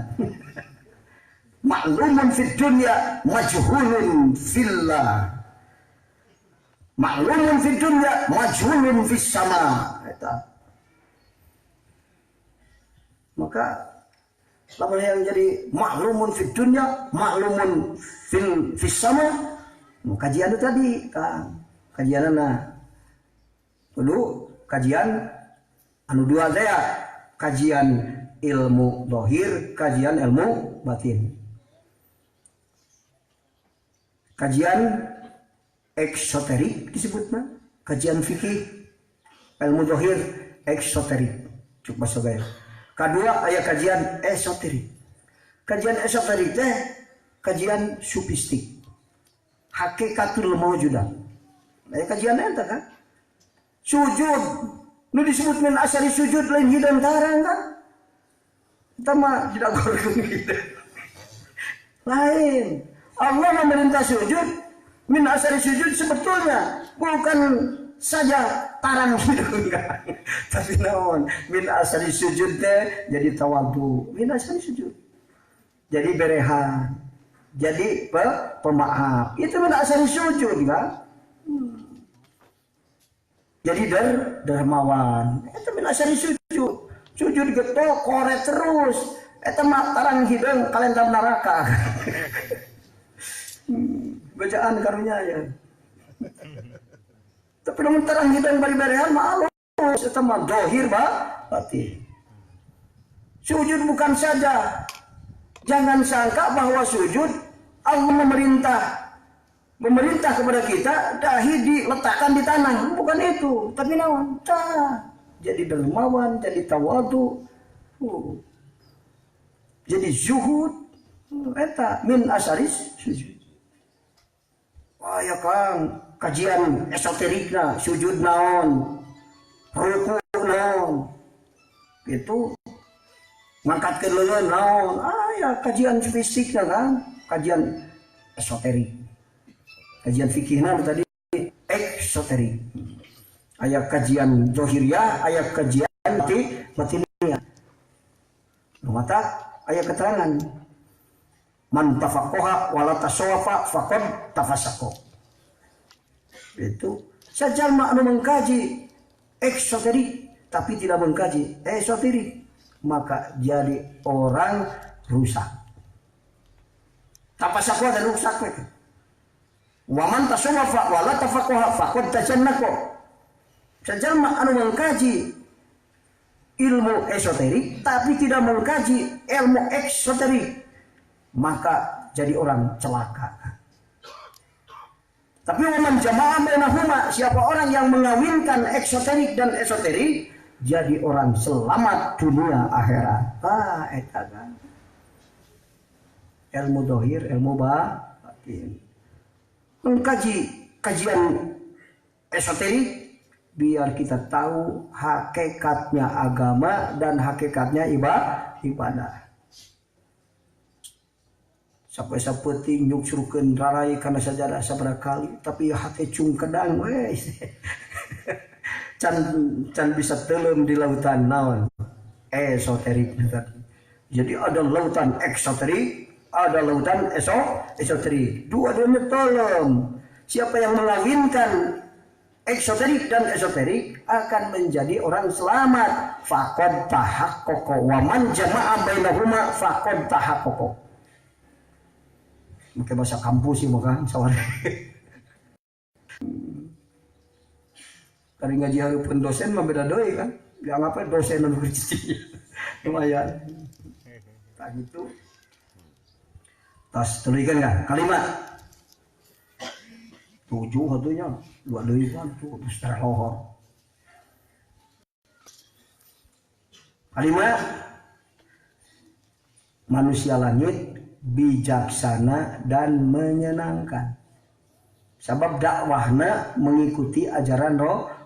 Maklumun fid dunya majhulun fillah. Maklumun fid dunya majhulun fis sama. Eta. Maka lamun yang jadi maklumun fid dunya, maklumun fil fis sama, kajian itu tadi, Kang. Kajianna. Kudu kajian anu dua teh ya, kajian ilmu zahir, kajian ilmu batin. Kajian eksoterik disebutna, kajian fikih, ilmu zahir eksoterik, cuk bahasa gaya. Kedua aya kajian esoterik. Kajian esoterik teh kajian sufistik. Hakikatul maujudah. Aya kajian eta kan. Sujud nu disebut min asari sujud lain hideung tarang kan. Eta mah didagorkeun hideung. Lain. Allah memerintah sujud min asari sujud sebetulnya bukan saja tarang hideung kan. Tapi naon min asari sujud teh jadi tawadu, min asari sujud. Jadi berehan, jadi pemaaf. Itu min asari sujud kan. Jadi dermawan. Itu min asari sujud. Sujud getok koret terus. Eta mah tarang hideung kalentam neraka. Bacaan karunya ya. Tapi namun terang hideung bari berehan mah alus eta mah dohir batin. Sujud bukan saja. Jangan sangka bahwa sujud Allah memerintah kepada kita dahi diletakkan di tanah, bukan itu, tapi naon? Tah, jadi dermawan, jadi tawadu, jadi zuhud, eta min asaris sujud. Wah ya Kang, kajian esoterikna, sujud naon, ruku naon, itu ngangkatkeun leungeun naon, ah ya kajian fisikna kan, kajian esoterik. Kajian fikihna tadi eksoterik. Aya kajian zahiriyah, aya kajian batiniyah. Nu mata aya keterangan man tafaqaha wala tasawwafa faqad tafasaqo. Itu sajalma anu mengkaji eksoterik tapi tidak mengkaji esoterik maka jadi orang rusak. Tafasaqo dan rusak we. Wa man tasawwafa wala tafaqaha faqad tajannaqo. Sajalma anu mengkaji ilmu esoterik tapi tidak mengkaji ilmu eksoterik maka jadi orang celaka. Tapi waman jama'a bainahuma, siapa orang yang mengawinkan eksoterik dan esoterik jadi orang selamat dunia akhirat. Ah eta kan. Ilmu dohir, ilmu batin. Mengkaji kajian esoterik biar kita tahu hakikatnya agama dan hakikatnya ibadah. Sampai sapeting nyuksurkeun rarai kana sajadah sabaraha kali tapi hate cungkedang we. Can bisa teuleum di lautan naon? Esoterik tadi. Jadi ada lautan eksoterik, ada lautan esoterik. Dua-duanya teuleum. Siapa yang mengawinkan eksoterik dan esoterik akan menjadi orang selamat. Faqad tahaqqaqa wa man jama'a bainahuma faqad tahaqqaqa. Pakai bahasa kampus sih bukan sawar. Kali ngaji hareupeun dosen mah beda deui kan. Dianggapnya dosen anu cicing. Lumayan. Tak gitu. Tas tuluykeun kan? Kalimat 7 atunya, 2 deui kan tuh terus terlohor. Kalimat manusia langit bijaksana dan menyenangkan. Sebab dakwahna mengikuti ajaran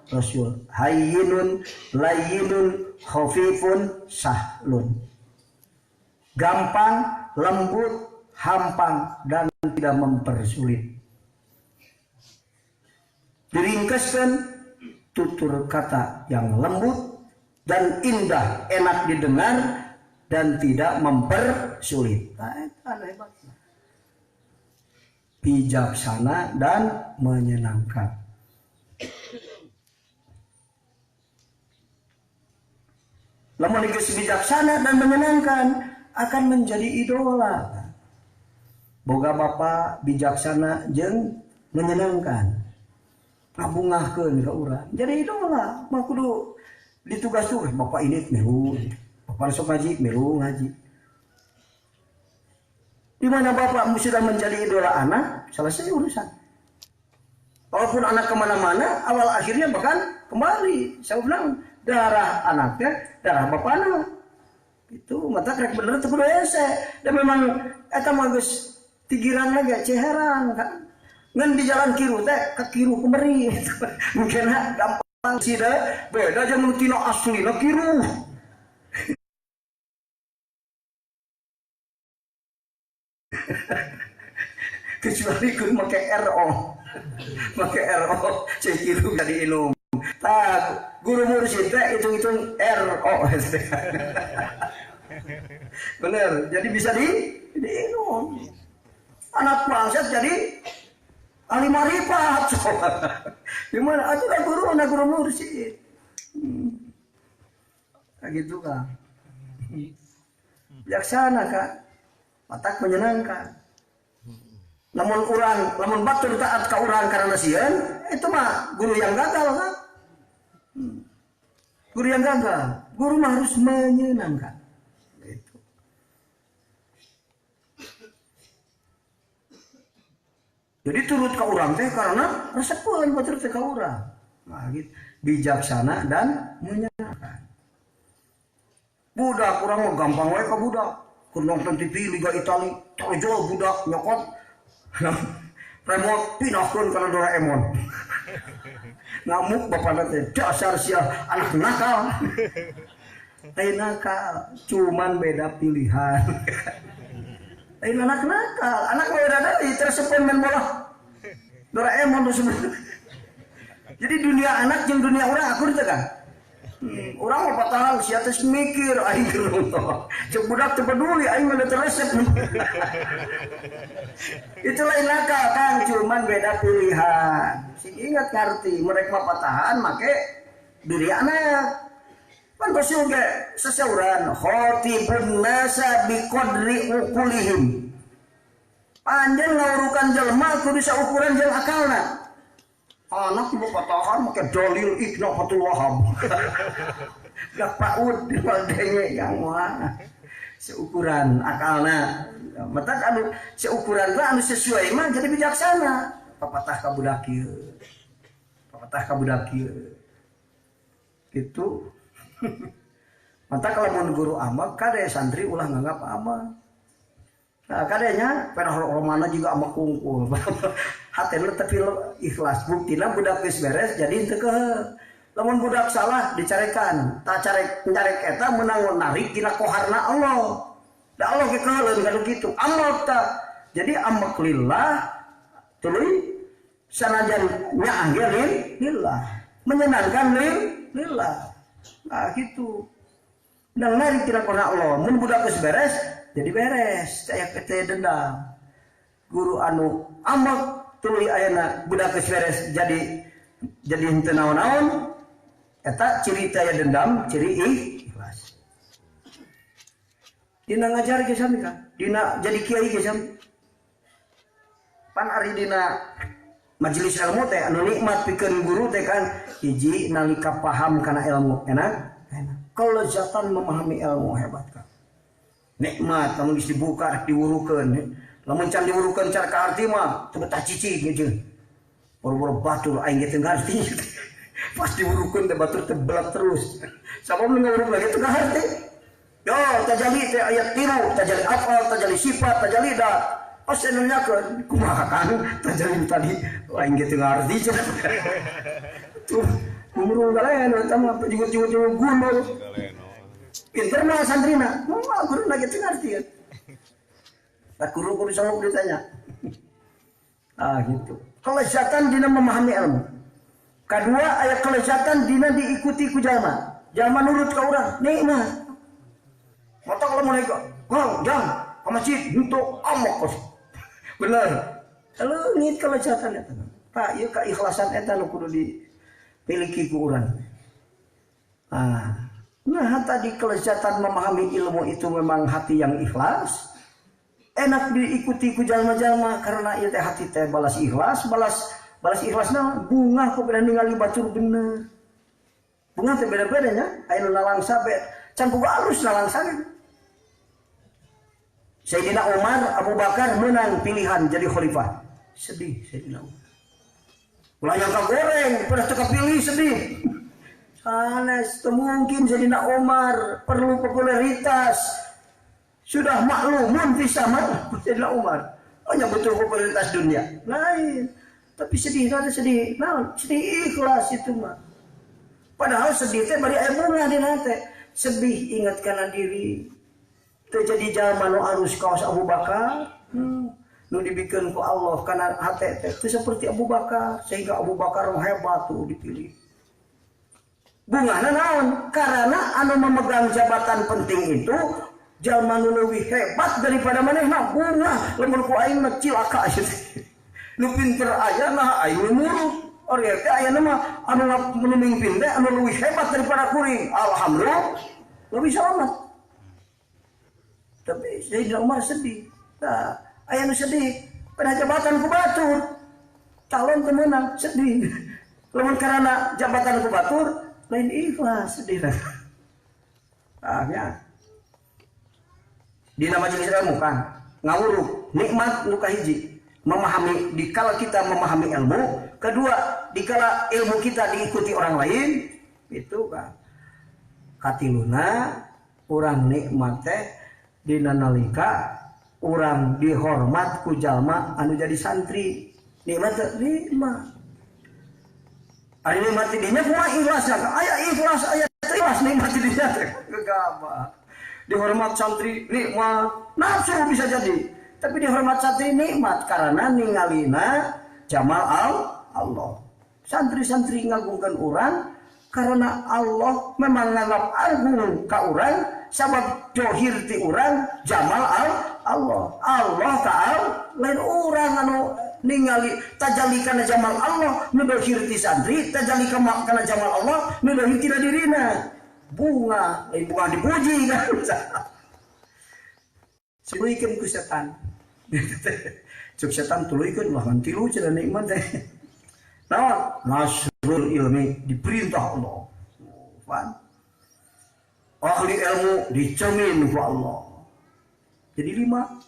Rasul. Hayyinun, layyinun, khafifun, sahlun. Gampang, lembut, hampang, dan tidak mempersulit. Diringkaskan tutur kata yang lembut dan indah, enak didengar dan tidak mempersulit. Nah, itu hebatnya. Bijaksana dan menyenangkan. Lamun geus bijaksana dan menyenangkan akan menjadi idola. Boga bapa bijaksana jeung menyenangkan. Ngabungahkeun ka urang. Jadi idola, mah kudu ditugas tuh bapak ini milu, bapak sok ngaji, milu ngaji. Di mana bapak sudah menjadi idola anak, selesai urusan. Walaupun anak kemana-mana, awal akhirnya bahkan kembali. Saya bilang darah anaknya, darah bapaknya. Itu mata krek bener tuh kudu hese. Dan memang eta mah geus tigiran lagi ceherang kan. Ngan di jalan kiru teh ke kiru kemeri. Mungkin gampang sih deh. Beda jeung nu tina aslina kiru. Kecuali kun make RO. Make RO cek kiru jadi ilmu. Tah guru mursyid teh hitung-hitung RO. Bener, jadi bisa di diinum. Anak bangsat jadi ahli marifat. Gimana? Atuh kan guru, anak guru mursyid. Kayak gitu kan. Bijaksana kan. Matak menyenangkan. Lamun urang, lamun batur taat ka urang karena sieun, itu mah guru yang gagal kan. Guru yang gagal. Guru mah harus menyenangkan. Gitu. Jadi turut ke urang teh karena resepeun batur teh ka urang. Nah, gitu. Bijaksana dan menyenangkan. Budak urang mah gampang wae ka budak. Keur nonton TV Liga Itali, torjol budak nyokot. Remote pindahkeun kana Doraemon. Ngamuk bapana teh, dasar sia anak nakal. Lain nakal, cuman beda pilihan. Lain anak nakal, anak beda deui tersepen main bola. Doraemon tuh sebenarnya. Jadi dunia anak jeung dunia urang akur teh kan? Urang mah patahan sia teh mikir aing keur nonton. Ceuk budak teu peduli aing mah teu resep. Itu lain nakal kan, cuman beda pilihan. Sing ingat ngarti, mereka mah patahan make diri anak. Pan Rasul ge seseuran khatibun nasa biqadri uqulihim. Anjeun ngawurukan jelema kudu saukuran jeung akalna. Anak ibu patahan make dalil Ibnu Fathul Wahab. Gak paud di denge yang wah. Seukuran akalna. Mata anu seukuran mah anu sesuai mah jadi bijaksana. Papatah ka budak ieu. Papatah ka budak ieu. Gitu. Mata kalau mun guru amak kade santri ulah nganggap amak. Nah, kadenya pernah romana juga amak kungkul. Hatena tapi ikhlas buktina budak geus beres jadi teu kehe. Lamun budak salah dicarekan, tak carek nyarek eta meunang narik dina koharna Allah. Da Allah ge keuleun kanu kitu. Amak ta. Jadi amak lillah tuluy sanajan nyaah ge lillah. Menyenangkan lillah. Nah gitu. Nang narik tidak karena Allah. Mun budak geus beres, jadi beres. Aya teh dendam. Guru anu amak tuluy ayana budak geus beres jadi henteu naon-naon. Eta ciri teh dendam, ciri ikhlas. Dina ngajar ge sami kan? Dina jadi kiai ge sami. Pan ari dina majelis ilmu teh anu nikmat pikeun guru teh kan hiji nalika paham kana ilmu enak. Enak. Kelezatan memahami ilmu hebat kan. Nikmat lamun geus dibuka rek diwurukeun. Lamun can diwurukeun cara kaarti mah teu betah cicing gitu. Boro-boro batur aing ge teu ngarti. Pas diwurukeun teh batur teh belak terus. Sabab nu ngawuruk lagi teu ngarti. Yo tajali teh ayat 3, tajali afal, tajali sifat, tajali da. Pas nanyakeun kumaha kan tajali tadi aing ge teu ngarti. Tuh guru galeno eta mah jinggut-jinggut guru. Pinter mah santrina, mah guru lagi teu ngarti. Tak guru kudu sanggup ditanya. Ah gitu. Kelezatan dina memahami ilmu. Kedua aya kelezatan dina diikuti ku jalma. Jalma nurut ka urang, nikmat. Mata kalau mulai kok, "Gong, jang, ka masjid henteu amok." Bener. Leungit kelezatan eta. Pak, ieu keikhlasan eta nu kudu dimiliki ku urang. Ah, nah tadi kelezatan memahami ilmu itu memang hati yang ikhlas. Enak diikuti ku jalma-jalma karena ieu teh hati teh balas ikhlas, balas ikhlasna bunga ku beda ningali batur bener. Bunga teh beda-beda nya, aya nu nalangsa be can boga alus nalangsa ge. Sayyidina Umar, Abu Bakar menang pilihan jadi khalifah. Sedih Sayyidina Umar. Ulah yang kagoreng, pada teu kapilih sedih. Sanes teu mungkin Sayyidina Umar perlu popularitas. Sudah maklumun fi sama Sayyidina Umar. Hanya betul popularitas dunia. Lain. Tapi sedih ada sedih. Naon? Sedih ikhlas itu mah. Padahal sedih teh bari aya bunga dina teh. Sedih ingat kana diri. Teu jadi jalma nu alus kaos Abu Bakar. Nu dibikeun ku Allah kana hate teh teu seperti Abu Bakar sehingga Abu Bakar hebat tuh dipilih. Bungahna naon? Karena anu memegang jabatan penting itu jalma nu leuwih hebat daripada manehna bungah lamun ku aing mah cilaka nu pinter aya nah aing nu muruk ari teh aya mah anu mimpin teh anu leuwih hebat daripada kuring alhamdulillah leuwih selamat. Tapi Sayyidina Umar sedih. Nah, aya nu sedih pada jabatan ku batur calon teu meunang sedih lamun karena jabatan ku batur lain ikhlas sedih. Ah ya. Dina majelis ilmu kan ngawuruk nikmat nu kahiji memahami dikala kita memahami ilmu, kedua dikala ilmu kita diikuti orang lain itu kan. Katiluna urang nikmat teh dina nalika urang dihormat ku jalma anu jadi santri. Nikmat teh nikmat. Ari nikmat di dinya kumaha ikhlas aya ikhlas aya ikhlas nikmat di dinya teh gegabah. Dihormat santri nikmat, nafsu bisa jadi. Tapi dihormat santri nikmat karena ningalina jamal Allah. Santri-santri ngagungkeun urang karena Allah memang nganggap agung ka urang sabab johir ti urang jamal Allah. Allah ta'ala lain urang anu ningali tajalli kana jamal Allah nu dohir ti santri, tajalli kana jamal Allah nu dohir tina dirina. Bunga, lain bunga dipuji kan. Tuluykeun ku setan. Cuk setan tuluykeun lah ngan tilu cenah nikmat teh. Naon? Nasrul ilmi diperintah Allah. Pan. Ahli ilmu dijamin ku Allah. Jadi lima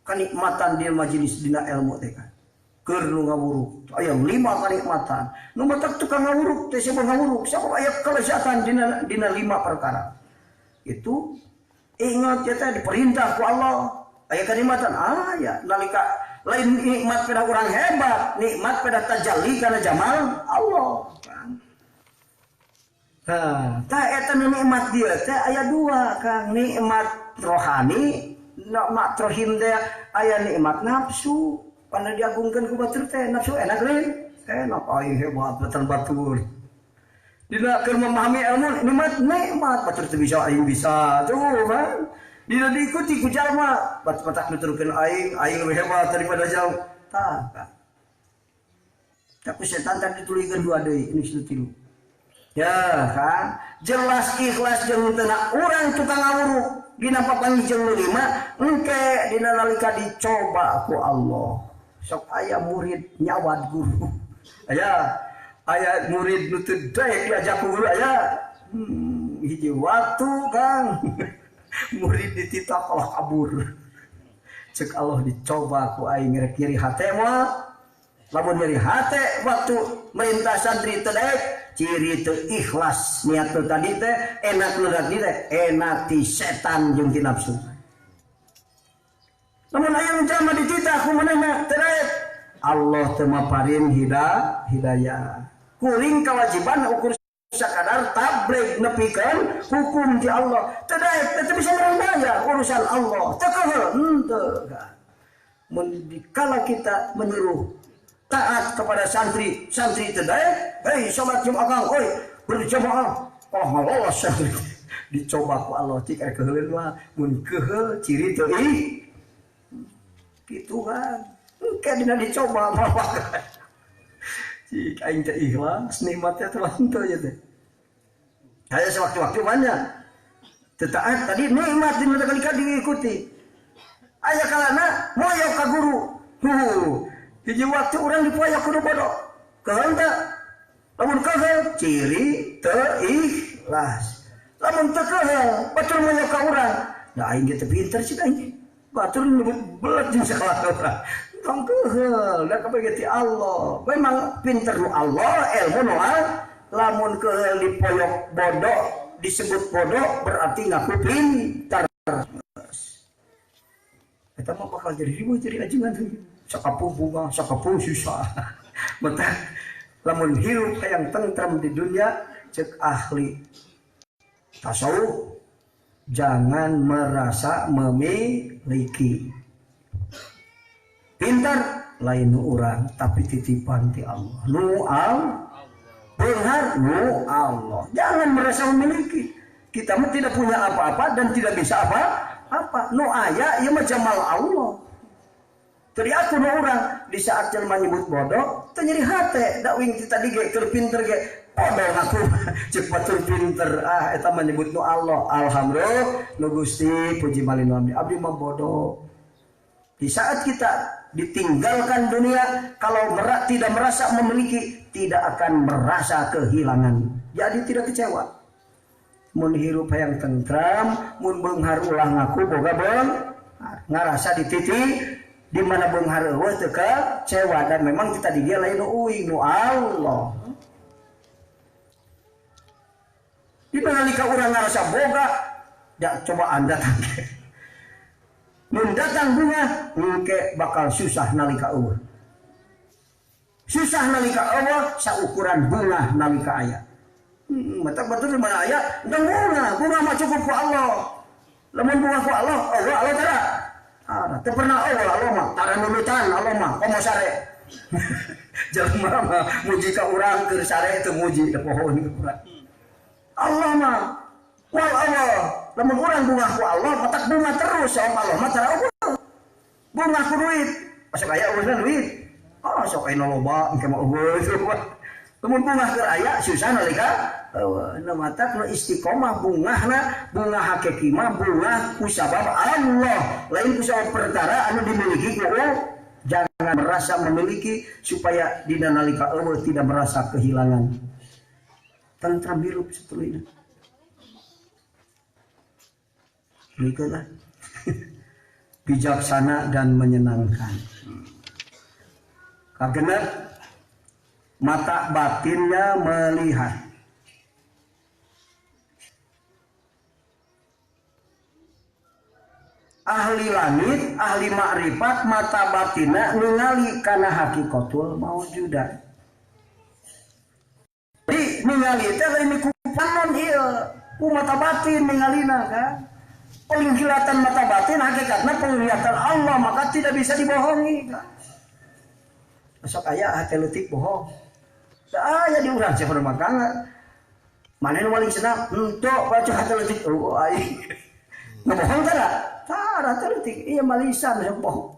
kenikmatan di majelis dina ilmu teh kan. Keur nu ngawuruk aya lima kenikmatan. Nu matak tukang ngawuruk teh sabab ngawuruk sabab aya kelezatan dina lima perkara. Itu ingat ya teh diperintah ku Allah. Aya kenikmatan aya nalika lain nikmat pada orang hebat, nikmat pada tajalli kana jamal Allah. Nah, tah eta nu nikmat dia teh aya dua Kang, nikmat rohani, nikmat rohim teh aya nikmat nafsu. Karena diagungkan ku batur teh nafsu enak lain, enak aing hebat batan batur. Dina keur memahami ilmu nikmat nikmat batur teu bisa aing bisa tuh kan. Dina diikuti ku jalma bat matak nuturkeun aing aing lebih hebat daripada jauh. Tah. Tapi setan tadi ditulikeun dua deui ini tilu. Ya kan, jelas ikhlas jeung teu urang tukang ngawuruk dina papanggih jeung nu lima engke dina nalika dicoba ku Allah. Sok aya murid nyawad guru. Aya aya murid nu teu daek diajak ku guru aya. Hiji waktu Kang. Murid dititah Allah kabur. Cek Allah dicoba ku aing rek nyeri hate mah. Lamun nyeri hate waktu merintah santri teu daek ciri teu ikhlas niat nu tadi teh enak nu tadi teh enak ti setan jeung ti nafsu. Lamun aya nu jalma dititah ku manehna teu daek Allah teu maparin hidayah. Kuring kewajiban ukur sakadar tabligh nepikeun hukum ti Allah. Teu daek teu bisa merang urusan Allah. Teu keuheul henteu. Mun dikala kita menyuruh taat kepada santri, santri teu daek, hei salat Jumat Kang, oi berjamaah. Oh Allah santri dicoba ku Allah cik rek keuheuleun mah mun keuheul ciri teu ih. Kitu kan. Engke dina dicoba mah. Cik aing teh ikhlas nikmatnya teh henteu ieu teh. Aya sewaktu-waktu banyak. Teu taat tadi nikmat dina kali diikuti. Aya kalana moyok ka guru. Huh. Hiji waktu urang dipoyok kudu bodoh. Keuheul teu? Lamun keuheul ciri teu ikhlas. Lamun teu keuheul batur moyok ka urang. Da aing ge teu pinter cik aing. Batur nyebut belet jeung sakola urang. Tong keuheul da kabeh ti Allah. Memang pinter nu Allah, ilmu nu Allah. Lamun keuheul dipoyok bodoh, disebut bodoh berarti ngaku pinter. Eta mah bakal jadi ribuh jadi ajengan tuh. Sakapuh bunga, sakapuh susah. Mentah lamun hirup hayang tentram di dunia cek ahli tasawuf jangan merasa memiliki. Pintar lain nu urang tapi titipan ti Allah. Nu al beunghar nu Allah. Jangan merasa memiliki. Kita mah tidak punya apa-apa dan tidak bisa apa-apa. Nu aya ieu mah jamal Allah. Tadi aku nu urang di saat jelema nyebut bodoh teu nyeri hate da uing ti tadi ge keur pinter ge bodoh ngaku ceuk batur pinter ah eta mah nyebut nu Allah. Alhamdulillah nu Gusti puji malin abdi abdi mah bodoh. Di saat kita ditinggalkan dunia kalau tidak merasa memiliki tidak akan merasa kehilangan. Jadi tidak kecewa. Mun hirup hayang tentram, mun beunghar ulah ngaku boga beung ngarasa dititi di mana beunghar eueuh teu kecewa dan memang kita di dia lain nu uing nu Allah. Di mana nalika urang ngarasa boga, da coba anda tangke. Mun datang bunga, engke bakal susah nalika eueuh. Susah nalika eueuh saukuran bunga nalika aya. Mata betul di mana aya? Ndang bunga, bunga mah cukup ku Allah. Lamun bunga ku Allah, Allah Allah tara. Tara, teu pernah Allah Allah mah, tara nulutan Allah mah, komo sare. Jelema mah muji ka urang keur sare teu muji da pohon urang. Allah mah wal Allah, lamun urang bunga ku Allah, matak bunga terus sama Allah mah tara eueuh. Bunga ku duit, asa aya eueuhna duit. Oh, sok aya loba engke mah eueuh. Lamun bunga keur aya susah nalika eueuh. Nu matak nu istiqomah bungahna, bunga hakiki mah bunga ku sabab Allah, lain ku sabab perkara anu dimiliki ku Allah. Jangan merasa memiliki supaya dina nalika eueuh tidak merasa kehilangan. Tentram hirup satuluyna. Berikutlah bijaksana dan menyenangkan. Kagenep mata batinnya melihat. Ahli langit, ahli makrifat, mata batinna ningali kana hakikatul maujudat. Jadi ningali teh lain ku panon ieu, ku mata batin ningalina kan. Penglihatan mata batin hakikatna penglihatan Allah, maka tidak bisa dibohongi kan. Sok aya hate leutik bohong. Da aya di urang cenah makangan. Mana nu maling sendal? Henteu baca hate leutik. Oh aing. Ngebohong tara? Tara teh leutik. Iya malisan sok bohong.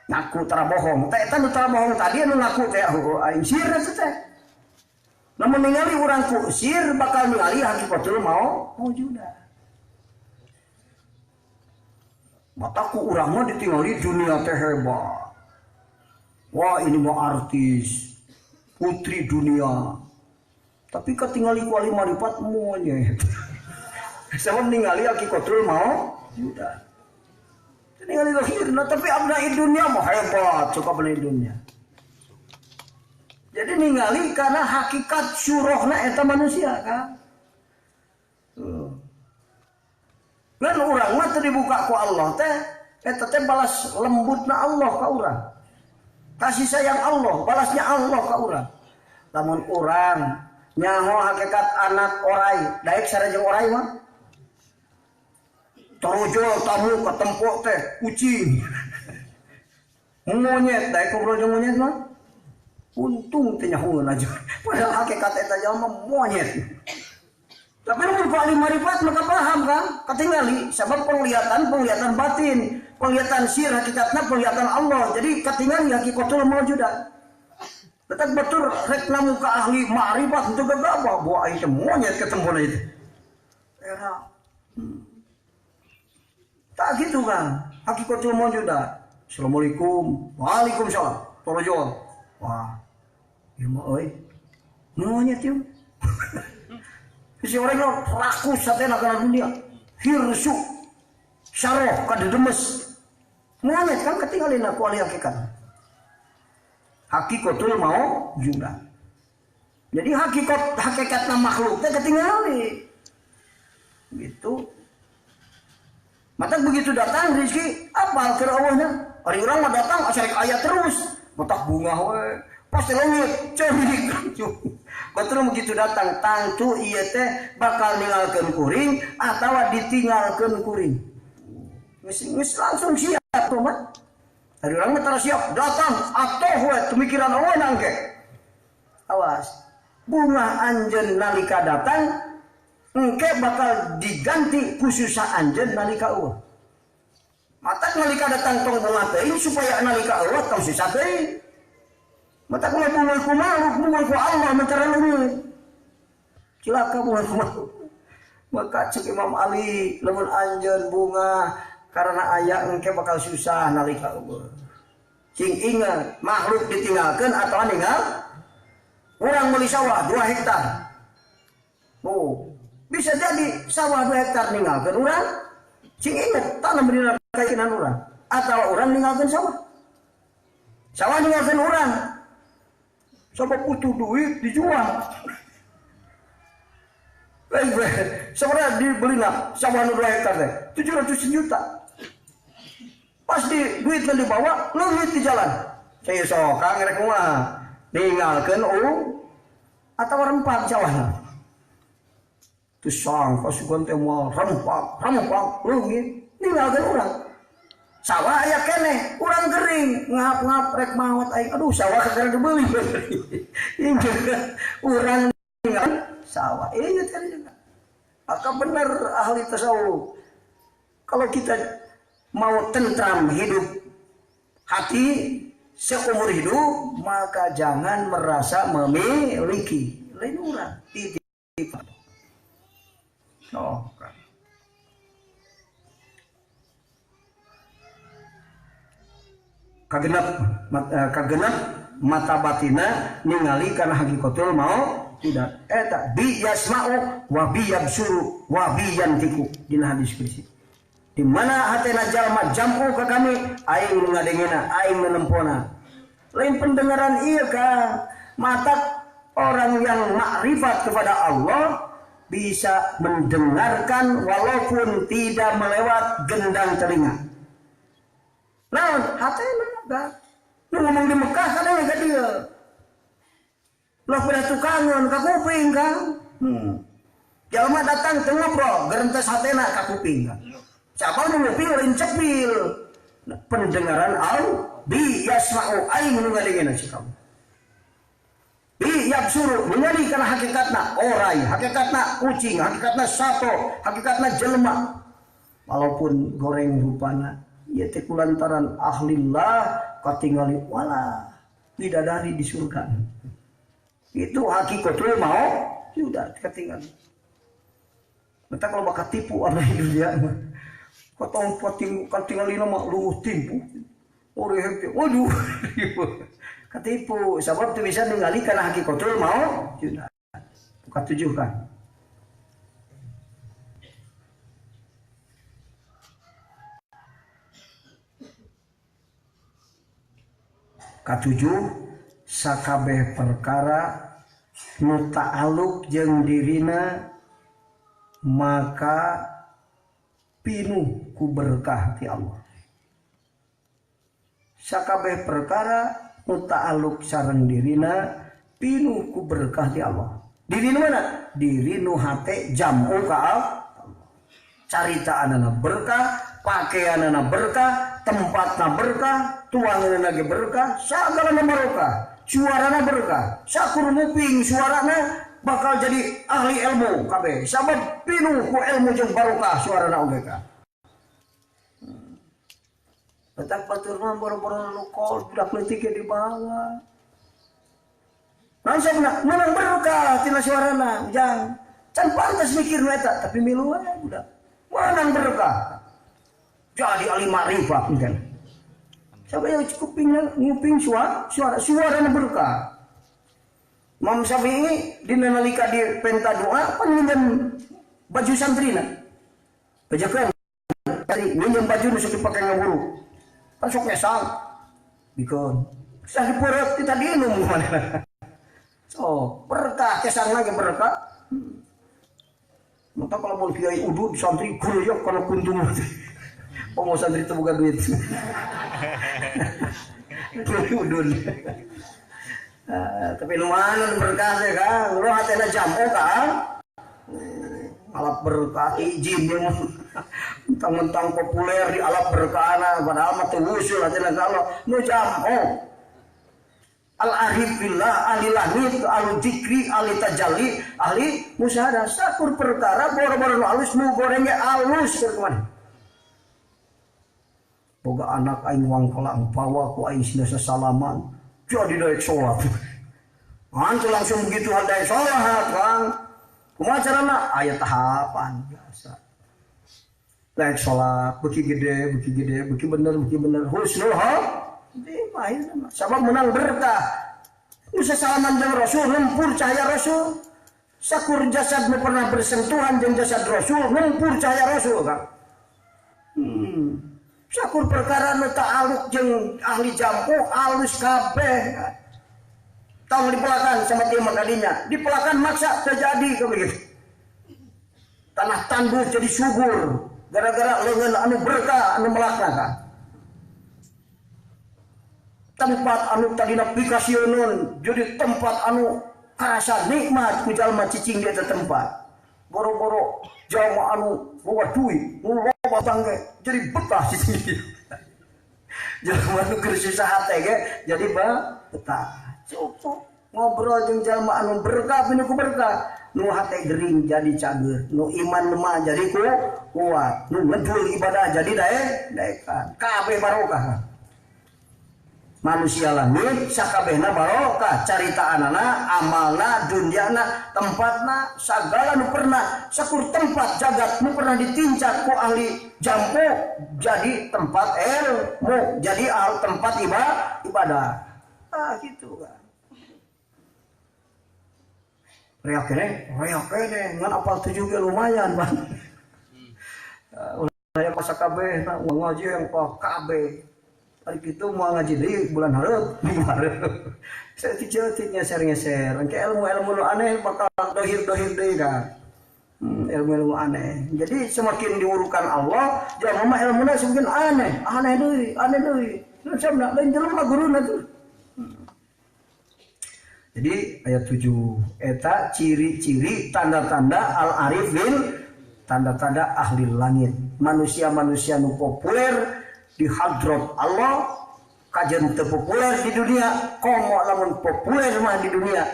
Ngaku tara bohong. Teh eta nu tara bohong tadi anu ngaku teh oh aing sir eta teh. Lamun ningali urang ku sir bakal ningali hakikatul mau maujudah. Mataku urang mah ditingali dunia teh hebat. Wah ini mah artis, putri dunia. Tapi ketingali ku ahli marifat monyet. Sama ningali hakikatul mau juda. Ningali lahirna tapi abna dunia mah hebat, suka abna dunia. Jadi ningali karena hakikat surohna eta manusia kan. Kan urang mah teu dibuka ku Allah teh eta teh balas lembutna Allah ka urang. Kasih sayang Allah, balasnya Allah ka urang. Lamun urang nyaho hakikat anak orai, daek sareng orai mah. Torojol tamu katempok teh kucing. Monyet, daek ngobrol jeung monyet mah. Untung teh nyahoeun aja. Padahal hakikat eta jalma monyet. Tapi lu ahli marifat maka paham kan? Ketinggali sebab penglihatan batin, penglihatan sir hakikatna penglihatan Allah. Jadi ketinggali hakikatul maujudah. Tetap betul rek namu ka ahli ma'rifat untuk gagabah bawa aing teh monyet ketemu itu. Era. Tak gitu kan? Hakikatul maujudah. Assalamualaikum. Waalaikumsalam. Torojol. Wah. Ieu mah euy. Monyet ieu. Si orang yang rakus satena kana dunia, hirsu, syarah kadedemes. Monyet kan ketinggalin aku ahli hakikat. Hakikatul mau juga. Jadi hakikatna makhluk teh ketinggali. Gitu. Mata begitu datang rezeki apal keur Allahna. Ari urang mah datang asarek aya terus, botak bunga we. Pasti leungit, ceurik. Batur begitu datang tangtu ieu teh bakal ninggalkeun kuring atawa ditinggalkeun kuring. Geus langsung siap tuh mah. Ari urang mah tara siap datang atoh we pemikiran eueuh nangke. Awas. Bunga anjeun nalika datang engke bakal diganti ku susah anjeun nalika eueuh. Mata nalika datang tong bunga teuing supaya nalika eueuh tong susah teuing. Mata kulo bunga ku makhluk, bunga ku Allah mentara leungit. Cilaka bunga ku makhluk. Maka cek Imam Ali lamun anjeun bunga karena aya engke bakal susah nalika eueuh. Cing ingat makhluk ditinggalkeun atawa ninggal urang meuli sawah 2 hektar. Oh, bisa jadi sawah 2 hektar ninggalkeun urang. Cing ingat tanam dina keyakinan urang atawa urang ninggalkeun sawah. Sawah ninggalkeun urang. Sampai butuh duit dijual. Sebenarnya dibeli lah sawah 2 hektar teh 700 juta. Pas di duitnya dibawa, leungit di jalan. Saya sok kang rek kumaha? Ninggalkeun atawa rempak sawahna. Teu sangka sugan teh moal rempak, leungit, ninggalkeun urang. Sawah aya keneh, urang gering, ngap-ngap rek maot aing. Aduh, sawah kakara dibeli. Urang ninggal sawah. Ingat kan juga. Maka benar ahli tasawuf. Kalau kita mau tentram hidup hati seumur hidup, maka jangan merasa memiliki. Lain urang titip. Oh, kan. Kagenap mata batina ningali karena hakikatul mau tidak eta bi yasma'u wa bi yabsuru wa bi yantiku dina hadis kursi di mana hatena jalma jam'u ka kami aing nu ngadengena aing nu nempona lain pendengaran ieu ka mata orang yang makrifat kepada Allah bisa mendengarkan walaupun tidak melewat gendang telinga. Naon hatena ga nu ngomong di Mekah kadang ka dieu. Lah pada tukangan ka kuping kang. Jalma datang teu ngobrol gerentes hatena ka kuping. Siapa nu nguping lain cepil. Pendengaran au bi yasma'u aing nu ngadengena si kamu. Bi yabsuru ningali kana hakikatna orai, hakikatna kucing, hakikatna sato, hakikatna jelema. Walaupun goreng rupana, ieu teh kulantaran ahlillah katingali wala bidadari di surga. Itu hakikatul mau sudah katingali. Entah kalau bakal tipu ada di dunia mah. Katong pating katingali mah luuh timpu. Oreh waduh. Ketipu sabab teu bisa ningali kana hakikatul mau sudah. Katujuh kan. Katujuh sakabeh perkara nu ta'aluk jeung dirina maka pinuh ku berkah ti Allah. Sakabeh perkara nu ta'aluk sareng dirina pinuh ku berkah ti Allah. Diri nu mana? Diri nu hate jam'u ka Allah. Caritaanana berkah, pakaianana berkah, tempatna berkah, tuanganna ge berkah, sagalana barokah, suarana berkah. Sakur nguping suarana bakal jadi ahli ilmu kabeh. Sabab pinuh ku ilmu jeung barokah suarana oge ka. Batak batur mah boro-boro nu kol budak leutik ge dibawa. Langsung menang berkah tina suarana, ujang. Can pantas mikir nu eta, tapi milu we budak. Menang berkah. Jadi ahli ma'rifat kan. Siapa yang kuping nguping suarana berkah. Imam Syafi'i dina nalika di penta doa pan minjem baju santrina. Bajakeun tadi minjem baju nu sok dipake ngaburu. Pan sok ngesang. Bikeun. Sah dipeureut ti tadi nu mana. So, berkah kesang lagi berkah. Maka kalau mau kiai udud santri guruyok kana kuntung. Oh, mau santri itu bukan duit. Kiai udud. Tapi lumayan berkah teh Kang. Lu hatena jam'u Kang. Alap berkah izin mentang-mentang populer di alap berkahna padahal mah teu wusul hatena ka Allah. Nu jam'u. Al arif billah, ahli langit, ahli zikri, ahli tajalli, ahli musyahadah. Sakur perkara boro-boro nu alus nu gorengnya alus keur kumaha. Boga anak aing wangkelang bawa ku aing sina sasalaman. Jadi daek sholat. Antu langsung begitu daek sholat, Kang. Kumaha carana? Aya tahapan biasa. Daek sholat, beuki gede, beuki gede, beuki bener, beuki bener. Husnul khotimah. Sabab menang berkah. Nu sasalaman jeung Rasul, lempur cahaya Rasul. Sakur jasad nu pernah bersentuhan jeung jasad Rasul, lempur cahaya Rasul, Kang. Sakur perkara nu ta'aluk jeung ahli jampu alus kabeh. Tong dipelakan sama dia makadinya. Dipelakan maksa terjadi begitu. Tanah tandus jadi subur gara-gara leungeun anu berkah anu melakna kan. Tempat anu tadina pikasieun jadi tempat anu karasa nikmat ku jalma cicing di eta tempat. Boro-boro jalma anu boga duit, nu loba tangge jadi betah cicing. Jalma nu keur susah hate ge jadi betah. Cukup ngobrol jeung jalma anu berkah pinuh ku berkah, nu hate gering jadi cager, nu iman lemah jadi kuat, nu ngedul ibadah jadi daekan. Kabeh barokah. Manusia langit sakabehna barokah, caritaanana, amalna, dunyana, tempatna, sagala nu pernah sakur tempat jagat nu pernah ditincak ku ahli jampu jadi tempat ilmu, jadi al tempat ibadah. Ah gitu kan. Reak kene ngan apal tujuh ge lumayan, Bang. Ulah yang pasakabeh na ngaji yang kabeh. Hari itu mau ngaji deui bulan hareup, Saya ticetik ngeser-ngeser. Engke ilmu-ilmu nu aneh bakal dohir-dohir deui kan. Ilmu-ilmu aneh. Jadi semakin diurukan Allah, jalma mah ilmuna semakin aneh, aneh deui, aneh deui. Nu samna lain jelema guruna tuh. Jadi ayat 7 eta ciri-ciri tanda-tanda al-arifin, tanda-tanda ahli langit, manusia-manusia nu populer di hadrat Allah, kajian teu populer di dunia, komo lamun populer mah di dunia,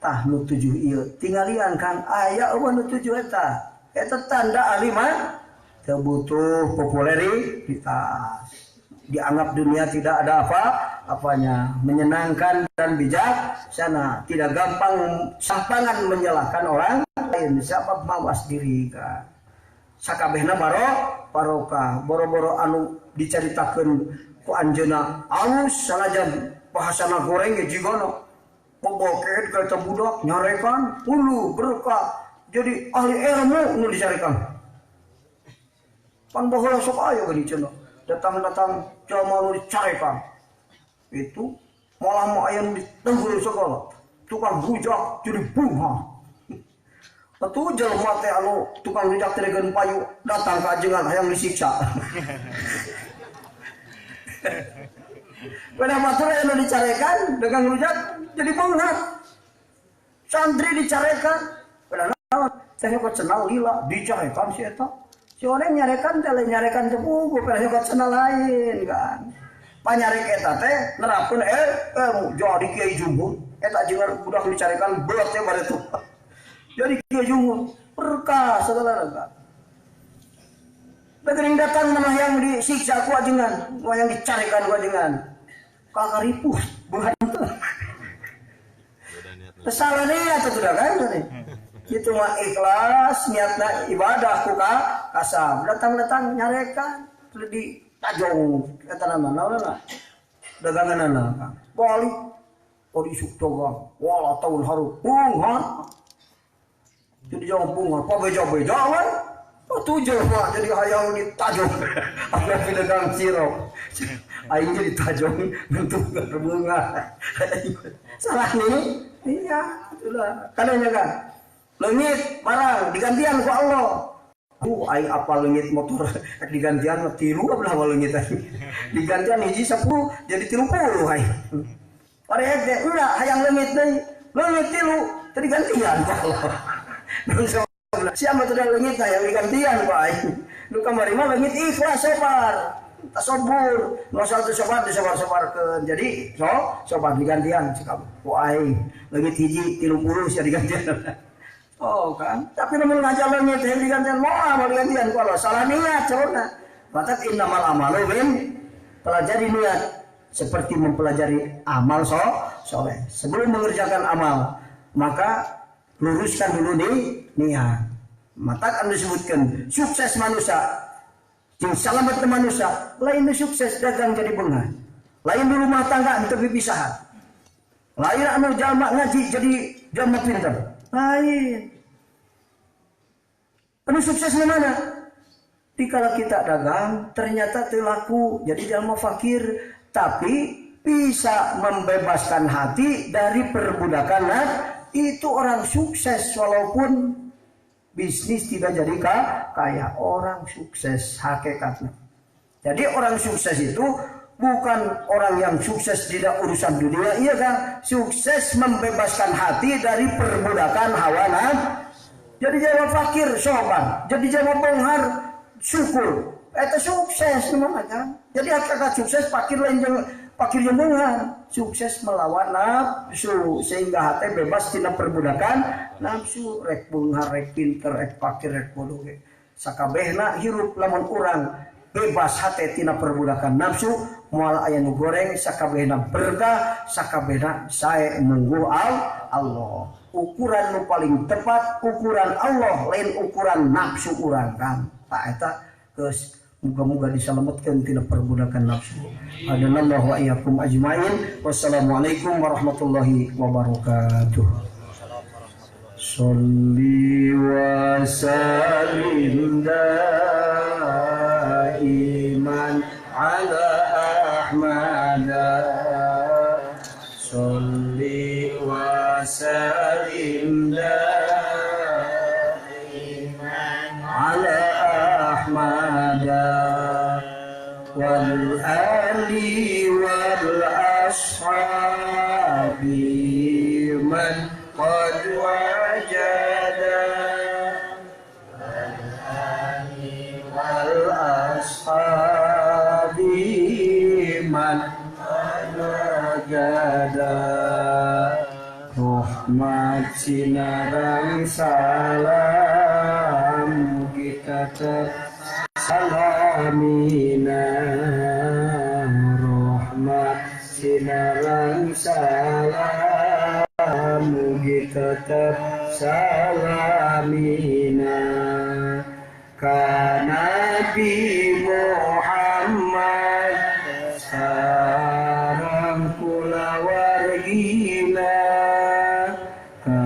Tah nu 7 ieu tinggalian Kang aya eueuh nu 7 eta. Eta tanda ahli mah teu butuh popularitas. Dianggap dunia tidak ada apa-apanya, menyenangkan dan bijaksana, tidak gampang sampangan menyalahkan orang lain, siapa mawas diri kan. Sakabehna barokah, boro-boro anu dicaritakeun ku anjeunna alus sanajan bahasana goreng ge jigana. Bobokeun ka eta budak nyarekan hulu berkah jadi ahli ilmu nu dicarekan. Pan baheula sok aya geuning cenah. Datang-datang jalma nu dicarekan. Itu malah mah aya nu ditenggul segala. Tukang rujak jadi bunga. Atuh jelema teh anu tukang rujak teh degeun payu datang ka ajengan hayang disiksa. Pada batur anu dicarekan dagang rujak jadi beunghar. Santri dicarekan pada naon teh kok cenal lila dicarekan si eta. Si orang nyarekan teh lain nyarekan teh puguh pada kok cenal lain kan. Panyarek eta teh nerapkeun ilmu jadi kiai jumhur eta jeung budak dicarekan belet teh bare tuh. Jadi kiai jumhur berkah segala kan. Begering datang mana yang disiksa ku ajengan, mana yang dicarekan ku ajengan. Kakak ripuh, bukan itu. Salah niat itu dah kan tadi. Itu mah ikhlas niatna ibadah ku kasab. Datang-datang nyarekan di tajong eta nama naonna daganganana. Balik oh isuk dagang. Wala tahun haru bunga. Jadi jangan bunga, pabeja-beja we. Oh tujuh pak, jadi hayang ditajong. Ada pedagang sirop. Aing jadi tajong untuk berbunga. Salah nih? Iya, itulah. Kadangnya kan, leungit barang digantian ku Allah. Aing apa leungit motor digantian 3 belah leungit aing. Digantian hiji 10 jadi 30 aing. Parek teh enggak hayang leungit deui. Leungit 3 teu digantian ku Allah. Siapa tuh leungit yang digantian ku aing. Nu kamari mah leungit ikhlas sabar. Tasobur, nu asal teu sabar disabar-sabarkeun. Jadi so sabar digantian cekap ku aing. Leungit hiji 30 sia digantian. Oh kan, tapi lamun ngajar leungit yang digantian moal digantian ku Allah. Salah niat cenah. Batak innamal amalu bin pelajari niat seperti mempelajari amal soleh. Sebelum mengerjakan amal, maka luruskan dulu nih niat. Maka akan disebutkan sukses manusia, jeung salamet manusia, lain sukses dagang jadi beunghar, lain di rumah tangga henteu pipisahan, lain anu jalma ngaji jadi jalma pinter, lain. Anu sukses di mana? Dikala kita dagang ternyata teu laku, jadi jalma fakir, tapi bisa membebaskan hati dari perbudakan. Nah, itu orang sukses walaupun bisnis tidak jadi kaya. Orang sukses hakikatnya. Jadi orang sukses itu bukan orang yang sukses tidak urusan dunia, iya kan? Sukses membebaskan hati dari perbudakan hawa nafsu. Jadi jangan fakir sobar, jadi jangan beunghar syukur. Itu sukses namanya kan? Jadi hakikat sukses fakir lain jangan fakir yang beunghar. Sukses melawan nafsu sehingga hati bebas tina perbudakan nafsu. Rek beunghar, rek pinter, rek fakir, rek bodoh ge. Sakabehna hirup lamun urang bebas hati tina perbudakan nafsu, moal aya nu goreng, sakabehna berkah, sakabehna sae mungguh Allah. Ukuran nu paling tepat ukuran Allah, lain ukuran nafsu urang kan. Tah eta geus muga-muga diselamatkan tina perbudakan nafsu. Adanallahu wa iyyakum ajmain. Wassalamualaikum warahmatullahi wabarakatuh. Sholli wa sallim daiman ala Ahmad. Sholli wa sallim daiman ala Ahmad wal ali wal ashabi man qad wajada wal ali wal ashabi man qad wajada rahmatan Rahmat sinarang salam mugi tetep salamina. Rahmat sinarang salam mugi tetep salamina. Ka Nabi Muhammad sareng kulawargina. Ka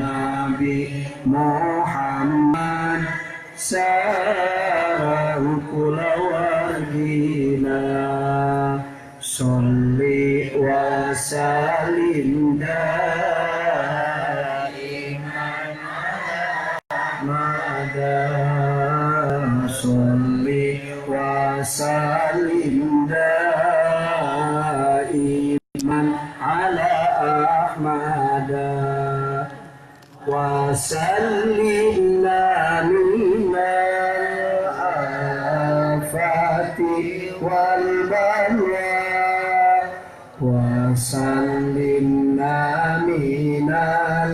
Nabi Muhammad sareng kulawargina. Sholli wa sallim daiman ala sholli wa sallim daiman ala ahmad wa sallimna minal afati wal balwa wa sallimna minal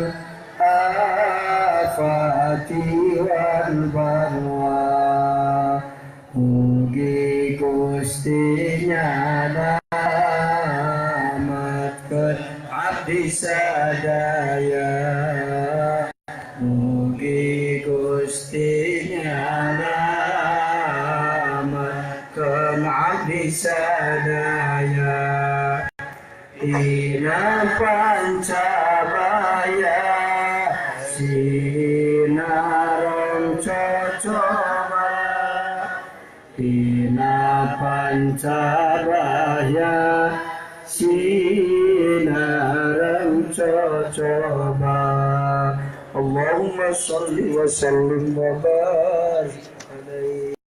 afati wal balwa. Mugi Gusti nyalamatkeun abdi sadaya. Mugi Gusti nyalamatkeun abdi sadaya. Tina pancabaya sinareng cocoba. Tina pancabaya sinareng cocoba. Allahumma sholli wa sallim wa barik alaihi.